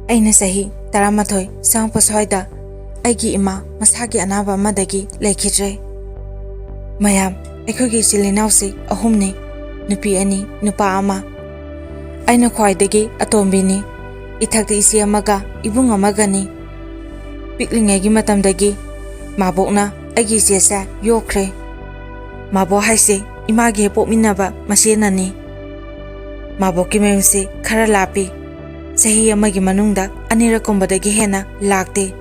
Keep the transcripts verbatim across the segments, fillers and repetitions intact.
ꯑꯩꯅ ꯆꯍꯤ ꯇꯔꯥꯃꯥꯊꯣꯏ ꯆꯪꯉꯛꯄ ꯁ꯭ꯋꯥꯏꯗ ꯑꯩꯒꯤ ꯏꯃꯥ ꯃꯁꯥꯒꯤ ꯑꯅꯥꯕ ꯑꯃꯗꯒꯤ ꯂꯩꯈꯤꯗ꯭ꯔꯦ꯫ ꯃꯌꯥꯝ, ꯑꯩꯈꯣꯏꯒꯤ ꯏꯆꯤꯜ ꯏꯅꯥꯎꯁꯤ ꯑꯍꯨꯝꯅꯤ, ꯅꯨꯄꯤ ꯑꯅꯤ, ꯅꯨꯄꯥ ꯑꯃ꯫ ꯑꯩꯅ ꯈ꯭ꯋꯥꯏꯗꯒꯤ ꯑꯇꯣꯝꯕꯤꯅꯤ꯫ ꯏꯊꯛꯇ ꯏꯆꯦ ꯑꯃꯒ ꯏꯕꯨꯡ ꯑꯃꯒꯅꯤ꯫ ꯄꯤꯛꯂꯤꯉꯩꯒꯤ ꯃꯇꯝꯗꯒꯤ ꯃꯥꯕꯣꯛꯅ ꯑꯩꯒꯤ ꯏꯆꯦꯁꯦ ꯌꯣꯛꯈ꯭ꯔꯦ꯫ ꯃꯥꯕꯣꯛ ꯍꯥꯏꯁꯦ ꯏꯃꯥꯒꯤ ꯍꯦꯛ ꯄꯣꯛꯃꯤꯟꯅꯕ ꯃꯆꯦꯅꯅꯤ꯫ ꯃꯥꯕꯣꯛꯀꯤ ꯃꯌꯨꯝꯁꯤ ꯈꯔ ꯂꯥꯞꯄꯤ꯫ ꯆꯍꯤ ꯑꯃꯒꯤ ꯃꯅꯨꯡꯗ ꯑꯅꯤꯔꯛ ꯀꯨꯝꯕꯗꯒꯤ ꯍꯦꯟꯅ ꯂꯥꯛꯇꯦ꯫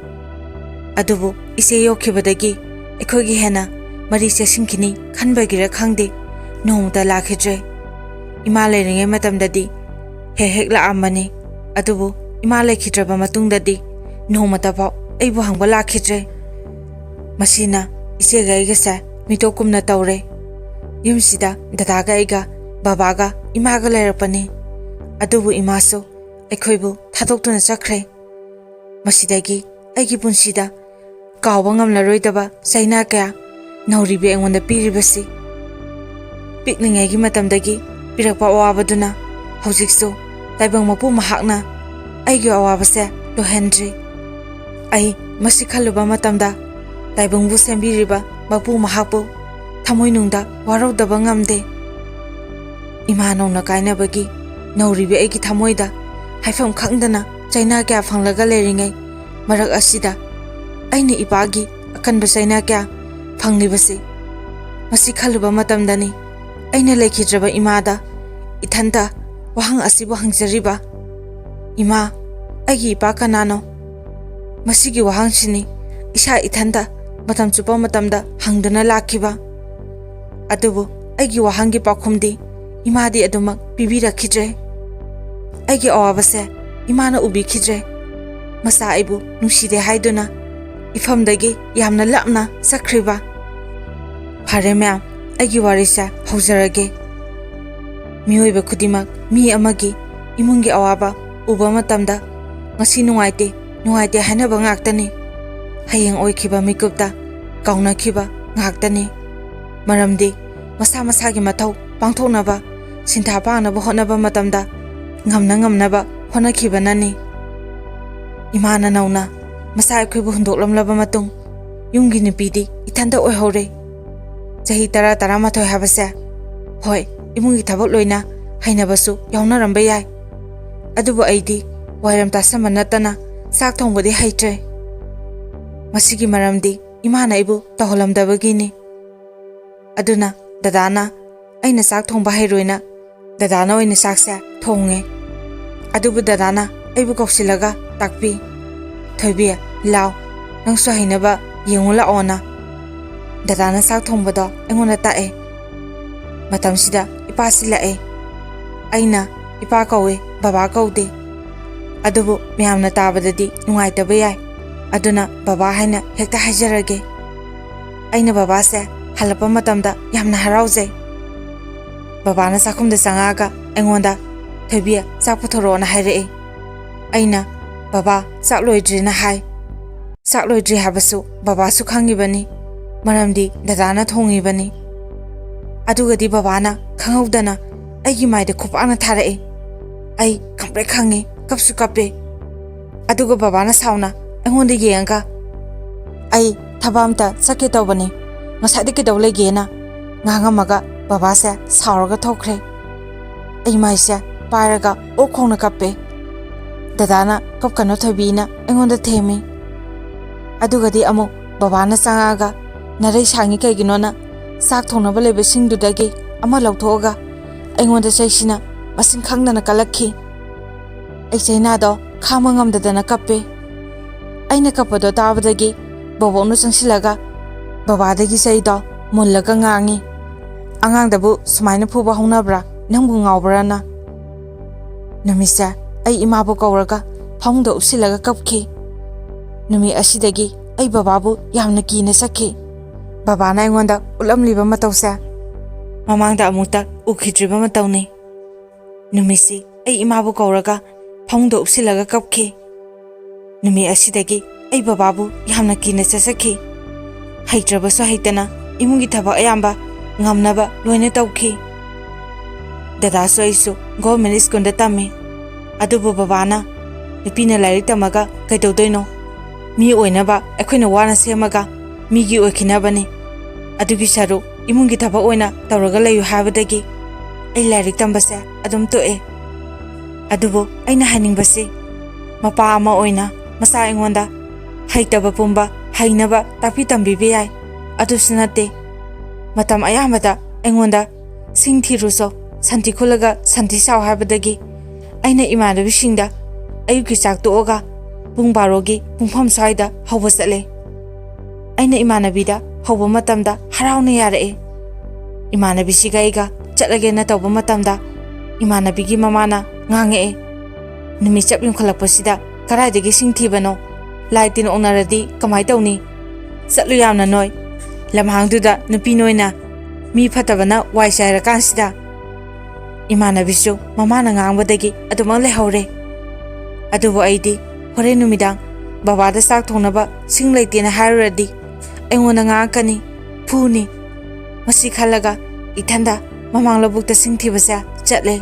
ꯑꯗꯨꯕꯨ ꯏꯆꯦ ꯌꯣꯛꯈꯤꯕꯗꯒꯤ ꯑꯩꯈꯣꯏꯒꯤ ꯍꯦꯟꯅ ꯃꯔꯤ ꯆꯦꯁꯤꯟꯈꯤꯅꯤ ꯈꯟꯕꯒꯤꯔ ꯈꯪꯗꯦ, ꯅꯣꯡꯃꯇ ꯂꯥꯛꯈꯤꯗ꯭ꯔꯦ꯫ ꯏꯃꯥ ꯂꯩꯔꯤꯉꯩ ꯃꯇꯝꯗꯗꯤ ꯍꯦꯛ ꯍꯦꯛ ꯂꯥꯛꯑꯝꯕꯅꯤ꯫ ꯑꯗꯨꯕꯨ ꯏꯃꯥ ꯂꯩꯈꯤꯗ꯭ꯔꯕ ꯃꯇꯨꯡꯗꯗꯤ ꯅꯣꯡꯃꯇ ꯐꯥꯎ ꯑꯩꯕꯨ ꯍꯪꯕ ꯂꯥꯛꯈꯤꯗ꯭ꯔꯦ꯫ ꯃꯁꯤꯅ ꯏꯆꯦꯒ ꯑꯩꯒꯁꯦ ꯃꯤꯇꯣꯞ ꯀꯨꯝꯅ ꯇꯧꯔꯦ꯫ ꯌꯨꯝꯁꯤꯗ ꯗꯗꯥꯒ ꯑꯩꯒ, ꯕꯕꯥꯒ ꯏꯃꯥꯒ ꯂꯩꯔꯛꯄꯅꯤ꯫ ꯑꯗꯨꯕꯨ ꯏꯃꯥꯁꯨ ꯑꯩꯈꯣꯏꯕꯨ ꯊꯥꯗꯣꯛꯇꯨꯅ ꯆꯠꯈ꯭ꯔꯦ꯫ ꯃꯁꯤꯗꯒꯤ ꯑꯩꯒꯤ ꯄꯨꯟꯁꯤꯗ ꯀꯥꯎꯕ ꯉꯝꯂꯔꯣꯏꯗꯕ ꯆꯩꯅꯥ ꯀꯌꯥ ꯅꯧꯔꯤꯕꯤ ꯑꯩꯉꯣꯟꯗ ꯄꯤꯔꯤꯕꯁꯤ꯫ ꯄꯤꯛꯂꯤꯉꯩꯒꯤ ꯃꯇꯝꯗꯒꯤ ꯄꯤꯔꯛꯄ ꯑꯋꯥꯕꯗꯨꯅ ꯍꯧꯖꯤꯛꯁꯨ ꯇꯥꯏꯕꯪ ꯃꯄꯨ ꯃꯍꯥꯛꯅ ꯑꯩꯒꯤ ꯑꯋꯥꯕꯁꯦ ꯂꯣꯏꯍꯟꯗ꯭ꯔꯤ꯫ ꯑꯩ ꯃꯁꯤ ꯈꯜꯂꯨꯕ ꯃꯇꯝꯗ ꯇꯥꯏꯕꯪꯕꯨ ꯁꯦꯝꯕꯤꯔꯤꯕ ꯃꯄꯨ ꯃꯍꯥꯛꯄꯨ ꯊꯃꯣꯏꯅꯨꯡꯗ ꯋꯥꯔꯧꯗꯕ ꯉꯝꯗꯦ꯫ ꯏꯃꯥ ꯅꯧꯅ ꯀꯥꯏꯅꯕꯒꯤ ꯅꯧꯔꯤꯕꯤ ꯑꯩꯒꯤ ꯊꯃꯣꯏꯗ ꯍꯥꯏꯐꯝ ꯈꯪꯗꯅ ꯆꯩꯅꯥ ꯀꯌꯥ ꯐꯪꯂꯒ ꯂꯩꯔꯤꯉꯩ ꯃꯔꯛ ꯑꯁꯤꯗ ꯑꯩꯅ ꯏꯄꯥꯒꯤ ꯑꯀꯟꯕ ꯆꯩꯅꯥ ꯀꯌꯥ ꯐꯪꯂꯤꯕꯁꯤ꯫ ꯃꯁꯤ ꯈꯜꯂꯨꯕ ꯃꯇꯝꯗꯅꯤ ꯑꯩꯅ ꯂꯩꯈꯤꯗ꯭ꯔꯕ ꯏꯃꯥꯗ ꯏꯊꯟꯇ ꯋꯥꯍꯪ ꯑꯁꯤꯕꯨ ꯍꯪꯖꯔꯤꯕ꯫ "ꯏꯃꯥ, ꯑꯩꯒꯤ ꯏꯄꯥ ꯀꯅꯥꯅꯣ?" ꯃꯁꯤꯒꯤ ꯋꯥꯍꯪꯁꯤꯅꯤ ꯏꯁꯥ ꯏꯊꯟꯇ ꯃꯇꯝ ꯆꯨꯞꯄ ꯃꯇꯝꯗ ꯍꯪꯗꯨꯅ ꯂꯥꯛꯈꯤꯕ꯫ ꯑꯗꯨꯕꯨ ꯑꯩꯒꯤ ꯋꯥꯍꯪꯒꯤ ꯄꯥꯎꯈꯨꯝꯗꯤ ꯏꯃꯥꯗꯤ ꯑꯗꯨꯃꯛ ꯄꯤꯕꯤꯔꯛꯈꯤꯗ꯭ꯔꯦ꯫ ꯑꯩꯒꯤ ꯑꯋꯥꯕꯁꯦ ꯏꯃꯥꯅ ꯎꯕꯤꯈꯤꯗ꯭ꯔꯦ꯫ ꯃꯆꯥ ꯑꯩꯕꯨ ꯅꯨꯡꯁꯤꯗꯦ ꯍꯥꯏꯗꯨꯅ ꯏꯐꯝꯗꯒꯤ ꯌꯥꯝꯅ ꯂꯥꯞꯅ ꯆꯠꯈ꯭ꯔꯤꯕ꯫ ꯐꯔꯦ ꯃꯌꯥꯝ, ꯑꯩꯒꯤ ꯋꯥꯔꯤꯁꯦ ꯍꯧꯖꯔꯒꯦ꯫ ꯃꯤꯑꯣꯏꯕ ꯈꯨꯗꯤꯡꯃꯛ ꯃꯤ ꯑꯃꯒꯤ ꯏꯃꯨꯡꯒꯤ ꯑꯋꯥꯕ ꯎꯕ ꯃꯇꯝꯗ ꯉꯁꯤ ꯅꯨꯡꯉꯥꯏꯇꯦ, ꯅꯨꯡꯉꯥꯏꯇꯦ ꯍꯥꯏꯅꯕ ꯉꯥꯛꯇꯅꯤ꯫ ꯍꯌꯦꯡ ꯑꯣꯏꯈꯤꯕ ꯃꯤꯀꯨꯞꯇ ꯀꯥꯎꯅꯈꯤꯕ ꯉꯥꯛꯇꯅꯤ꯫ ꯃꯔꯝꯗꯤ ꯃꯁꯥ ꯃꯁꯥꯒꯤ ꯃꯊꯧ ꯄꯥꯡꯊꯣꯛꯅꯕ, ꯁꯤꯟꯊꯥ ꯄꯥꯡꯅꯕ ꯍꯣꯠꯅꯕ ꯃꯇꯝꯗ ꯉꯝꯅ ꯉꯝꯅꯕ ꯍꯣꯠꯅꯈꯤꯕꯅꯅꯤ꯫ ꯏꯃꯥꯅ ꯅꯧꯅ ꯃꯆꯥ ꯑꯩꯈꯣꯏꯕꯨ ꯍꯨꯟꯗꯣꯛꯂꯝꯂꯕ ꯃꯇꯨꯡ, ꯌꯨꯝꯒꯤ ꯅꯨꯄꯤꯗꯤ ꯏꯊꯟꯇ ꯑꯣꯏꯍꯧꯔꯦ꯫ ꯆꯍꯤ ꯇꯔꯥ, ꯇꯔꯥꯃꯥꯊꯣꯏ ꯍꯥꯏꯕꯁꯦ, ꯍꯣꯏ, ꯏꯃꯨꯡꯒꯤ ꯊꯕꯛ ꯂꯣꯏꯅ ꯍꯩꯅꯕꯁꯨ ꯌꯥꯎꯅꯔꯝꯕ ꯌꯥꯏ, ꯑꯗꯨꯕꯨ ꯑꯩꯗꯤ ꯋꯥꯏꯔꯝ ꯇꯥꯁꯟꯕ ꯅꯠꯇꯅ ꯆꯥꯛ ꯊꯣꯡꯕꯗꯤ ꯍꯩꯇ꯭ꯔꯦ꯫ ꯃꯁꯤꯒꯤ ꯃꯔꯝꯗꯤ ꯏꯃꯥꯅ ꯑꯩꯕꯨ ꯇꯧꯍꯜꯂꯝꯗꯕꯒꯤꯅꯤ꯫ ꯑꯗꯨꯅ ꯗꯗꯥꯅ ꯑꯩꯅ ꯆꯥꯛ ꯊꯣꯡꯕ ꯍꯩꯔꯣꯏꯅ ꯗꯗꯥꯅ ꯑꯣꯏꯅ ꯆꯥꯛꯁꯦ ꯊꯣꯡꯉꯦ꯫ ꯑꯗꯨꯕꯨ ꯗꯗꯥꯅ ꯑꯩꯕꯨ ꯀꯧꯁꯤꯜꯂꯒ ꯇꯥꯛꯄꯤ꯫ "ꯊꯣꯏꯕꯤ, ꯂꯥꯎ, ꯅꯪꯁꯨ ꯍꯩꯅꯕ ꯌꯦꯡꯉꯨ ꯂꯥꯛꯑꯣꯅ" ꯗꯗꯥꯅ ꯆꯥꯛ ꯊꯣꯡꯕꯗꯣ ꯑꯩꯉꯣꯟꯗ ꯇꯥꯛꯑꯦ꯫ ꯃꯇꯝꯁꯤꯗ ꯏꯄꯥꯁꯤ ꯂꯥꯛꯑꯦ꯫ ꯑꯩꯅ ꯏꯄꯥ ꯀꯧꯏ, ꯕꯕꯥ ꯀꯧꯗꯦ꯫ ꯑꯗꯨꯕꯨ ꯃꯌꯥꯝꯅ ꯇꯥꯕꯗꯗꯤ ꯅꯨꯡꯉꯥꯏꯇꯕ ꯌꯥꯏ, ꯑꯗꯨꯅ ꯕꯕꯥ ꯍꯥꯏꯅ ꯍꯦꯛꯇ ꯍꯥꯏꯖꯔꯒꯦ꯫ ꯑꯩꯅ ꯕꯕꯥꯁꯦ ꯍꯜꯂꯛꯄ ꯃꯇꯝꯗ ꯌꯥꯝꯅ ꯍꯔꯥꯎꯖꯩ꯫ ꯕꯕꯥꯅ ꯆꯥꯛꯈꯨꯝꯗ ꯆꯪꯉꯛꯑꯒ ꯑꯩꯉꯣꯟꯗ, "ꯊꯣꯏꯕꯤ, ꯆꯥꯛ ꯄꯨꯊꯣꯔꯛꯑꯣꯅ" ꯍꯥꯏꯔꯛꯏ꯫ ꯑꯩꯅ, "ꯕꯕꯥ, ꯆꯥꯛ ꯂꯣꯏꯗ꯭ꯔꯤꯅ" ꯍꯥꯏ꯫ ꯆꯥꯛ ꯂꯣꯏꯗ꯭ꯔꯤ ꯍꯥꯏꯕꯁꯨ ꯕꯕꯥꯁꯨ ꯈꯪꯉꯤꯕꯅꯤ, ꯃꯔꯝꯗꯤ ꯗꯗꯥꯅ ꯊꯣꯡꯉꯤꯕꯅꯤ꯫ ꯑꯗꯨꯒꯗꯤ ꯕꯕꯥꯅ ꯈꯪꯍꯧꯗꯅ ꯑꯩꯒꯤ ꯃꯥꯏꯗ ꯈꯨꯄꯥꯛꯅ ꯊꯥꯔꯛꯏ꯫ ꯑꯩ ꯈꯪꯄ꯭ꯔꯦꯛ ꯈꯪꯉꯤ, ꯀꯞꯁꯨ ꯀꯞꯄꯦ꯫ ꯑꯗꯨꯒ ꯕꯕꯥꯅ ꯁꯥꯎꯅ ꯑꯩꯉꯣꯟꯗ ꯌꯦꯡꯉꯒ, "ꯑꯩ ꯊꯕꯛ ꯑꯝꯇ ꯆꯠꯀꯦ ꯇꯧꯕꯅꯤ, ꯉꯁꯥꯏꯗꯤ ꯀꯩꯗꯧ ꯂꯩꯒꯦꯅ?" ꯉꯥꯡꯉꯝꯃꯒ ꯕꯕꯥꯁꯦ ꯁꯥꯎꯔꯒ ꯊꯣꯛꯈ꯭ꯔꯦ꯫ ꯑꯩ ꯃꯥꯏꯁꯦ ꯄꯥꯏꯔꯒ ꯑꯣꯛ ꯈꯣꯡꯅ ꯀꯞꯄꯦ꯫ ꯗꯗꯥꯅ, "ꯀꯞꯀꯅꯨ ꯊꯣꯏꯕꯤꯅ" ꯑꯩꯉꯣꯟꯗ ꯊꯦꯝꯃꯤ꯫ ꯑꯗꯨꯒꯗꯤ ꯑꯃꯨꯛ ꯕꯕꯥꯅ ꯆꯪꯉꯛꯑꯒ, "ꯅꯔꯩ ꯁꯥꯡꯉꯤ ꯀꯩꯒꯤꯅꯣꯅ?" ꯆꯥꯛ ꯊꯣꯡꯅꯕ ꯂꯩꯕꯁꯤꯡꯗꯨꯗꯒꯤ ꯑꯃ ꯂꯧꯊꯣꯛꯑꯒ ꯑꯩꯉꯣꯟꯗ ꯆꯩꯁꯤꯅ ꯃꯁꯤꯡ ꯈꯪꯗꯅ ꯀꯜꯂꯛꯈꯤ꯫ ꯑꯩ ꯆꯩꯅꯥꯗꯣ ꯈꯥꯡꯕ ꯉꯝꯗꯗꯅ ꯀꯞꯄꯦ꯫ ꯑꯩꯅ ꯀꯞꯄꯗꯣ ꯇꯥꯕꯗꯒꯤ ꯕꯣꯕꯣꯛꯅ ꯆꯪꯁꯤꯜꯂꯒ ꯕꯕꯥꯗꯒꯤ ꯆꯩꯗꯣ ꯃꯨꯜꯂꯒ ꯉꯥꯡꯉꯤ, "ꯑꯉꯥꯡꯗꯕꯨ ꯁꯨꯃꯥꯏꯅ ꯐꯨꯕ ꯍꯧꯅꯕ꯭ꯔꯥ? ꯅꯪꯕꯨ ꯉꯥꯎꯕ꯭ꯔꯥꯅ?" ꯅꯨꯃꯤꯠꯁꯦ ꯑꯩ ꯏꯃꯥꯕꯨ ꯀꯧꯔꯒ ꯐꯃꯨꯡꯗ ꯎꯞꯁꯤꯜꯂꯒ ꯀꯞꯈꯤ꯫ ꯅꯨꯃꯤꯠ ꯑꯁꯤꯗꯒꯤ ꯑꯩ ꯕꯕꯥꯕꯨ ꯌꯥꯝꯅ ꯀꯤꯅ ꯆꯠꯈꯤ꯫ ꯕꯕꯥꯅ ꯑꯩꯉꯣꯟꯗ ꯎꯠꯂꯝꯂꯤꯕ ꯃꯇꯧꯁꯦ ꯃꯃꯥꯡꯗ ꯑꯃꯨꯛꯇ ꯎꯈꯤꯗ꯭ꯔꯤꯕ ꯃꯇꯧꯅꯤ꯫ ꯅꯨꯃꯤꯠꯁꯤ ꯑꯩ ꯏꯃꯥꯕꯨ ꯀꯧꯔꯒ ꯐꯃꯨꯡꯗ ꯎꯞꯁꯤꯜꯂꯒ ꯀꯞꯈꯤ꯫ ꯅꯨꯃꯤꯠ ꯑꯁꯤꯗꯒꯤ ꯑꯩ ꯕꯕꯥꯕꯨ ꯌꯥꯝꯅ ꯀꯤꯅ ꯆꯠꯆꯈꯤ꯫ ꯍꯩꯇ꯭ꯔꯕꯁꯨ ꯍꯩꯇꯅ ꯏꯃꯨꯡꯒꯤ ꯊꯕꯛ ꯑꯌꯥꯝꯕ ꯉꯝꯅꯕ ꯂꯣꯏꯅ ꯇꯧꯈꯤ꯫ ꯗꯗꯥꯁꯨ ꯑꯩꯁꯨ ꯒꯣꯔꯃꯦꯟ ꯁ꯭ꯀꯨꯜꯗ ꯇꯝꯃꯤ꯫ ꯑꯗꯨꯕꯨ ꯕꯕꯥꯅ ꯅꯨꯄꯤꯅ ꯂꯥꯏꯔꯤꯛ ꯇꯝꯃꯒ ꯀꯩꯗꯧꯗꯣꯏꯅꯣ? ꯃꯤ ꯑꯣꯏꯅꯕ ꯑꯩꯈꯣꯏꯅ ꯋꯥꯅ ꯁꯦꯝꯃꯒ ꯃꯤꯒꯤ ꯑꯣꯏꯈꯤꯅꯕꯅꯤ꯫ ꯑꯗꯨꯒꯤ ꯁꯔꯨꯛ ꯏꯃꯨꯡꯒꯤ ꯊꯕꯛ ꯑꯣꯏꯅ ꯇꯧꯔꯒ ꯂꯩꯌꯨ ꯍꯥꯏꯕꯗꯒꯤ ꯑꯩ ꯂꯥꯏꯔꯤꯛ ꯇꯝꯕꯁꯦ ꯑꯗꯨꯝ ꯇꯣꯛꯑꯦ꯫ ꯑꯗꯨꯕꯨ ꯑꯩꯅ ꯍꯥꯏꯅꯤꯡꯕꯁꯤ, ꯃꯄꯥ ꯑꯃ ꯑꯣꯏꯅ ꯃꯆꯥ ꯑꯩꯉꯣꯟꯗ ꯍꯩꯇꯕ ꯄꯨꯝꯕ ꯍꯩꯅꯕ ꯇꯥꯛꯄꯤ ꯇꯝꯕꯤꯕ ꯌꯥꯏ꯫ ꯑꯗꯨꯁꯨ ꯅꯠꯇꯦ, ꯃꯇꯝ ꯑꯌꯥꯝꯕꯗ ꯑꯩꯉꯣꯟꯗ "ꯁꯤꯡ ꯊꯤꯔꯨꯆꯣ, ꯁꯟꯊꯤ ꯈꯨꯜꯂꯒ ꯁꯟꯊꯤ ꯁꯥꯎ" ꯍꯥꯏꯕꯗꯒꯤ ꯑꯩꯅ ꯏꯃꯥꯟꯅꯕꯤꯁꯤꯡꯗ ꯑꯌꯨꯛꯀꯤ ꯆꯥꯛ ꯇꯣꯛꯑꯒ ꯄꯨꯡ ꯕꯥꯔꯣꯒꯤ ꯄꯨꯡꯐꯝ ꯁ꯭ꯋꯥꯏꯗ ꯍꯧꯕ ꯆꯠꯂꯦ꯫ ꯑꯩꯅ ꯏꯃꯥꯟꯅꯕꯤꯗ ꯍꯧꯕ ꯃꯇꯝꯗ ꯍꯔꯥꯎꯅ ꯌꯥꯔꯛꯑꯦ꯫ ꯏꯃꯥꯟꯅꯕꯤꯁꯤꯒ ꯑꯩꯒ ꯆꯠꯂꯒꯦꯅ ꯇꯧꯕ ꯃꯇꯝꯗ ꯏꯃꯥꯟꯅꯕꯤꯒꯤ ꯃꯃꯥꯅ ꯉꯥꯡꯉꯛꯑꯦ, "ꯅꯨꯃꯤꯠ ꯆꯞ ꯌꯨꯡꯈꯠꯂꯛꯄꯁꯤꯗ ꯀꯗꯥꯏꯗꯒꯤ ꯁꯤꯡ ꯊꯤꯕꯅꯣ? ꯂꯥꯏ ꯇꯤꯟ ꯑꯣꯛꯅꯔꯗꯤ ꯀꯃꯥꯏ ꯇꯧꯅꯤ? ꯆꯠꯂꯨ ꯌꯥꯝꯅ ꯅꯣꯏ꯫ ꯂꯝꯍꯥꯡꯗꯨꯗ ꯅꯨꯄꯤ ꯅꯣꯏꯅ ꯃꯤ ꯐꯠꯇꯕꯅ ꯋꯥꯏ ꯆꯥꯏꯔꯀꯥꯟꯁꯤꯗ"꯫ ꯏꯃꯥꯟꯅꯕꯤꯁꯨ ꯃꯃꯥꯅ ꯉꯥꯡꯕꯗꯒꯤ ꯑꯗꯨꯃꯛ ꯂꯩꯍꯧꯔꯦ꯫ ꯑꯗꯨꯕꯨ ꯑꯩꯗꯤ ꯍꯣꯔꯦꯟ ꯅꯨꯃꯤꯗꯥꯡ ꯕꯕꯥꯗ ꯆꯥꯛ ꯊꯣꯡꯅꯕ ꯁꯤꯡ ꯂꯩꯇꯦꯅ ꯍꯥꯏꯔꯨꯔꯗꯤ ꯑꯩꯉꯣꯟꯗ ꯉꯥꯡꯉꯛꯀꯅꯤ, ꯐꯨꯅꯤ꯫ ꯃꯁꯤ ꯈꯜꯂꯒ ꯏꯊꯟꯗ ꯃꯃꯥꯡ ꯂꯧꯕꯨꯛꯇ ꯁꯤꯡ ꯊꯤꯕꯁꯦ ꯆꯠꯂꯦ꯫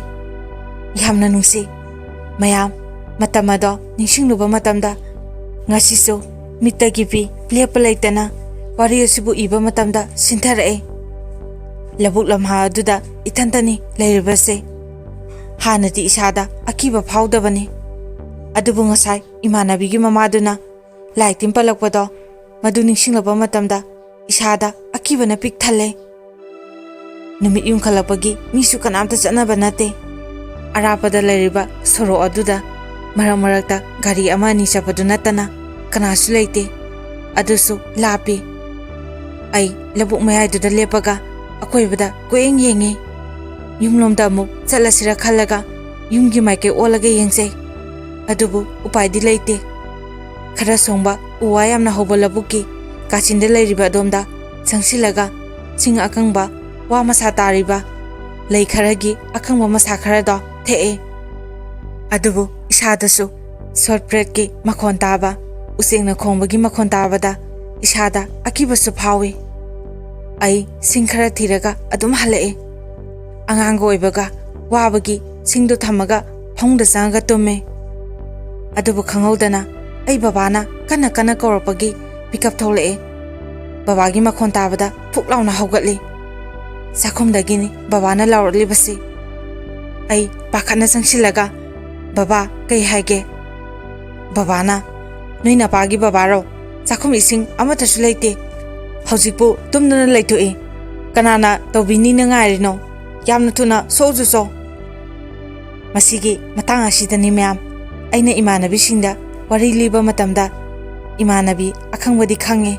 ꯌꯥꯝꯅ ꯅꯨꯡꯁꯤ꯫ ꯃꯌꯥꯝ, ꯃꯇꯝ ꯑꯗꯣ ꯅꯤꯡꯁꯤꯡꯂꯨꯕ ꯃꯇꯝꯗ ꯉꯁꯤꯁꯨ ꯃꯤꯠꯇꯒꯤ ꯄꯤ ꯂꯦꯞꯄ ꯂꯩꯇꯅ ꯋꯥꯔꯤ ꯑꯁꯤꯕꯨ ꯏꯕ ꯃꯇꯝꯗ ꯁꯤꯟꯊꯔꯛꯑꯦ꯫ ꯂꯧꯕꯨꯛ ꯂꯝꯍꯥ ꯑꯗꯨꯗ ꯏꯊꯟꯇꯅꯤ ꯂꯩꯔꯤꯕꯁꯦ꯫ ꯍꯥꯟꯅꯗꯤ ꯏꯁꯥꯗ ꯑꯀꯤꯕ ꯐꯥꯎꯗꯕꯅꯤ꯫ ꯑꯗꯨꯕꯨ ꯉꯁꯥꯏ ꯏꯃꯥꯟꯅꯕꯤꯒꯤ ꯃꯃꯥꯗꯨꯅ ꯂꯥꯏ ꯇꯤꯟ ꯄꯜꯂꯛꯄꯗꯣ, ꯃꯗꯨ ꯅꯤꯡꯁꯤꯡꯂꯛꯄ ꯃꯇꯝꯗ ꯏꯁꯥꯗ ꯑꯀꯤꯕꯅ ꯄꯤꯛ ꯊꯜꯂꯦ꯫ ꯅꯨꯃꯤꯠ ꯌꯨꯡꯈꯠꯂꯛꯄꯒꯤ ꯃꯤꯁꯨ ꯀꯅꯥꯝꯇ ꯆꯠꯅꯕ ꯅꯠꯇꯦ꯫ ꯑꯔꯥꯞꯄꯗ ꯂꯩꯔꯤꯕ ꯁꯣꯔꯣꯛ ꯑꯗꯨꯗ ꯃꯔꯛ ꯃꯔꯛꯇ ꯒꯥꯔꯤ ꯑꯃ ꯑꯅꯤ ꯆꯠꯄꯗꯨ ꯅꯠꯇꯅ ꯀꯅꯥꯁꯨ ꯂꯩꯇꯦ꯫ ꯑꯗꯨꯁꯨ ꯂꯥꯞꯄꯤ꯫ ꯑꯩ ꯂꯧꯕꯨꯛ ꯃꯌꯥꯏꯗꯨꯗ ꯂꯦꯞꯄꯒ ꯑꯀꯣꯏꯕꯗ ꯀꯣꯏꯌꯦꯡ ꯌꯦꯡꯉꯤ꯫ ꯌꯨꯝꯂꯣꯝꯗ ꯑꯃꯨꯛ ꯆꯠꯂꯁꯤꯔ ꯈꯜꯂꯒ ꯌꯨꯝꯒꯤ ꯃꯥꯏꯀꯩ ꯑꯣꯜꯂꯒ ꯌꯦꯡꯖꯩ꯫ ꯑꯗꯨꯕꯨ ꯎꯄꯥꯏꯗꯤ ꯂꯩꯇꯦ꯫ ꯈꯔ ꯁꯣꯡꯕ ꯎ ꯋꯥ ꯌꯥꯝꯅ ꯍꯧꯕ ꯂꯧꯕꯨꯛꯀꯤ ꯀꯥꯆꯤꯟꯗ ꯂꯩꯔꯤꯕ ꯑꯗꯣꯝꯗ ꯆꯪꯁꯤꯜꯂꯒ ꯁꯤꯡ ꯑꯀꯪꯕ, ꯋꯥ ꯃꯁꯥ ꯇꯥꯔꯤꯕ, ꯂꯩ ꯈꯔꯒꯤ ꯑꯀꯪꯕ ꯃꯁꯥ ꯈꯔꯗꯣ ꯊꯦꯛꯑꯦ꯫ ꯑꯗꯨꯕꯨ ꯏꯁꯥꯗꯁꯨ ꯁꯣꯔꯠ ꯕ꯭ꯔꯦꯛꯀꯤ ꯃꯈꯣꯟ ꯇꯥꯕ, ꯎꯆꯦꯛꯅ ꯈꯣꯡꯕꯒꯤ ꯃꯈꯣꯟ ꯇꯥꯕꯗ ꯏꯁꯥꯗ ꯑꯀꯤꯕꯁꯨ ꯐꯥꯎꯏ꯫ ꯑꯩ ꯁꯤꯡ ꯈꯔ ꯊꯤꯔꯒ ꯑꯗꯨꯝ ꯍꯜꯂꯛꯑꯦ꯫ ꯑꯉꯥꯡꯒ ꯑꯣꯏꯕꯒ ꯋꯥꯕꯒꯤ ꯁꯤꯡꯗꯣ ꯊꯝꯃꯒ ꯐꯃꯨꯡꯗ ꯆꯪꯉꯒ ꯇꯨꯝꯃꯦ꯫ ꯑꯗꯨꯕꯨ ꯈꯪꯍꯧꯗꯅ ꯑꯩ ꯕꯕꯥꯅ ꯀꯟꯅ ꯀꯟꯅ ꯀꯧꯔꯛꯄꯒꯤ ꯃꯤꯀꯞ ꯊꯣꯛꯂꯛꯑꯦ꯫ ꯕꯕꯥꯒꯤ ꯃꯈꯣꯟ ꯇꯥꯕꯗ ꯐꯨꯛ ꯂꯥꯎꯅ ꯍꯧꯒꯠꯂꯤ꯫ ꯆꯥꯛꯈꯨꯝꯗꯒꯤꯅꯤ ꯕꯕꯥꯅ ꯂꯥꯎꯔꯛꯂꯤꯕꯁꯤ꯫ ꯑꯩ ꯄꯥꯈꯠꯅ ꯆꯪꯁꯤꯜꯂꯒ, "ꯕꯕꯥ, ꯀꯩ ꯍꯥꯏꯒꯦ?" ꯕꯕꯥꯅ, "ꯅꯣꯏ ꯅꯄꯥꯒꯤ ꯕꯕꯥꯔꯣ? ꯆꯥꯛꯈꯨꯝ ꯏꯁꯤꯡ ꯑꯃꯠꯇꯁꯨ ꯂꯩꯇꯦ꯫ ꯍꯧꯖꯤꯛꯄꯨ ꯇꯨꯝꯗꯨꯅ ꯂꯩꯊꯣꯛꯏ꯫ ꯀꯅꯥꯅ ꯇꯧꯕꯤꯅꯤꯅ ꯉꯥꯏꯔꯤꯅꯣ? ꯌꯥꯝꯅ ꯊꯨꯅ ꯁꯣꯛꯎꯆꯨ ꯆꯣ꯫" ꯃꯁꯤꯒꯤ ꯃꯇꯥꯡ ꯑꯁꯤꯗꯅꯤ ꯃꯌꯥꯝ, ꯑꯩꯅ ꯏꯃꯥꯟꯅꯕꯤꯁꯤꯡꯗ ꯋꯥꯔꯤ ꯂꯤꯕ ꯃꯇꯝꯗ, ꯏꯃꯥꯟꯅꯕꯤ ꯑꯈꯪꯕꯗꯤ ꯈꯪꯉꯦ,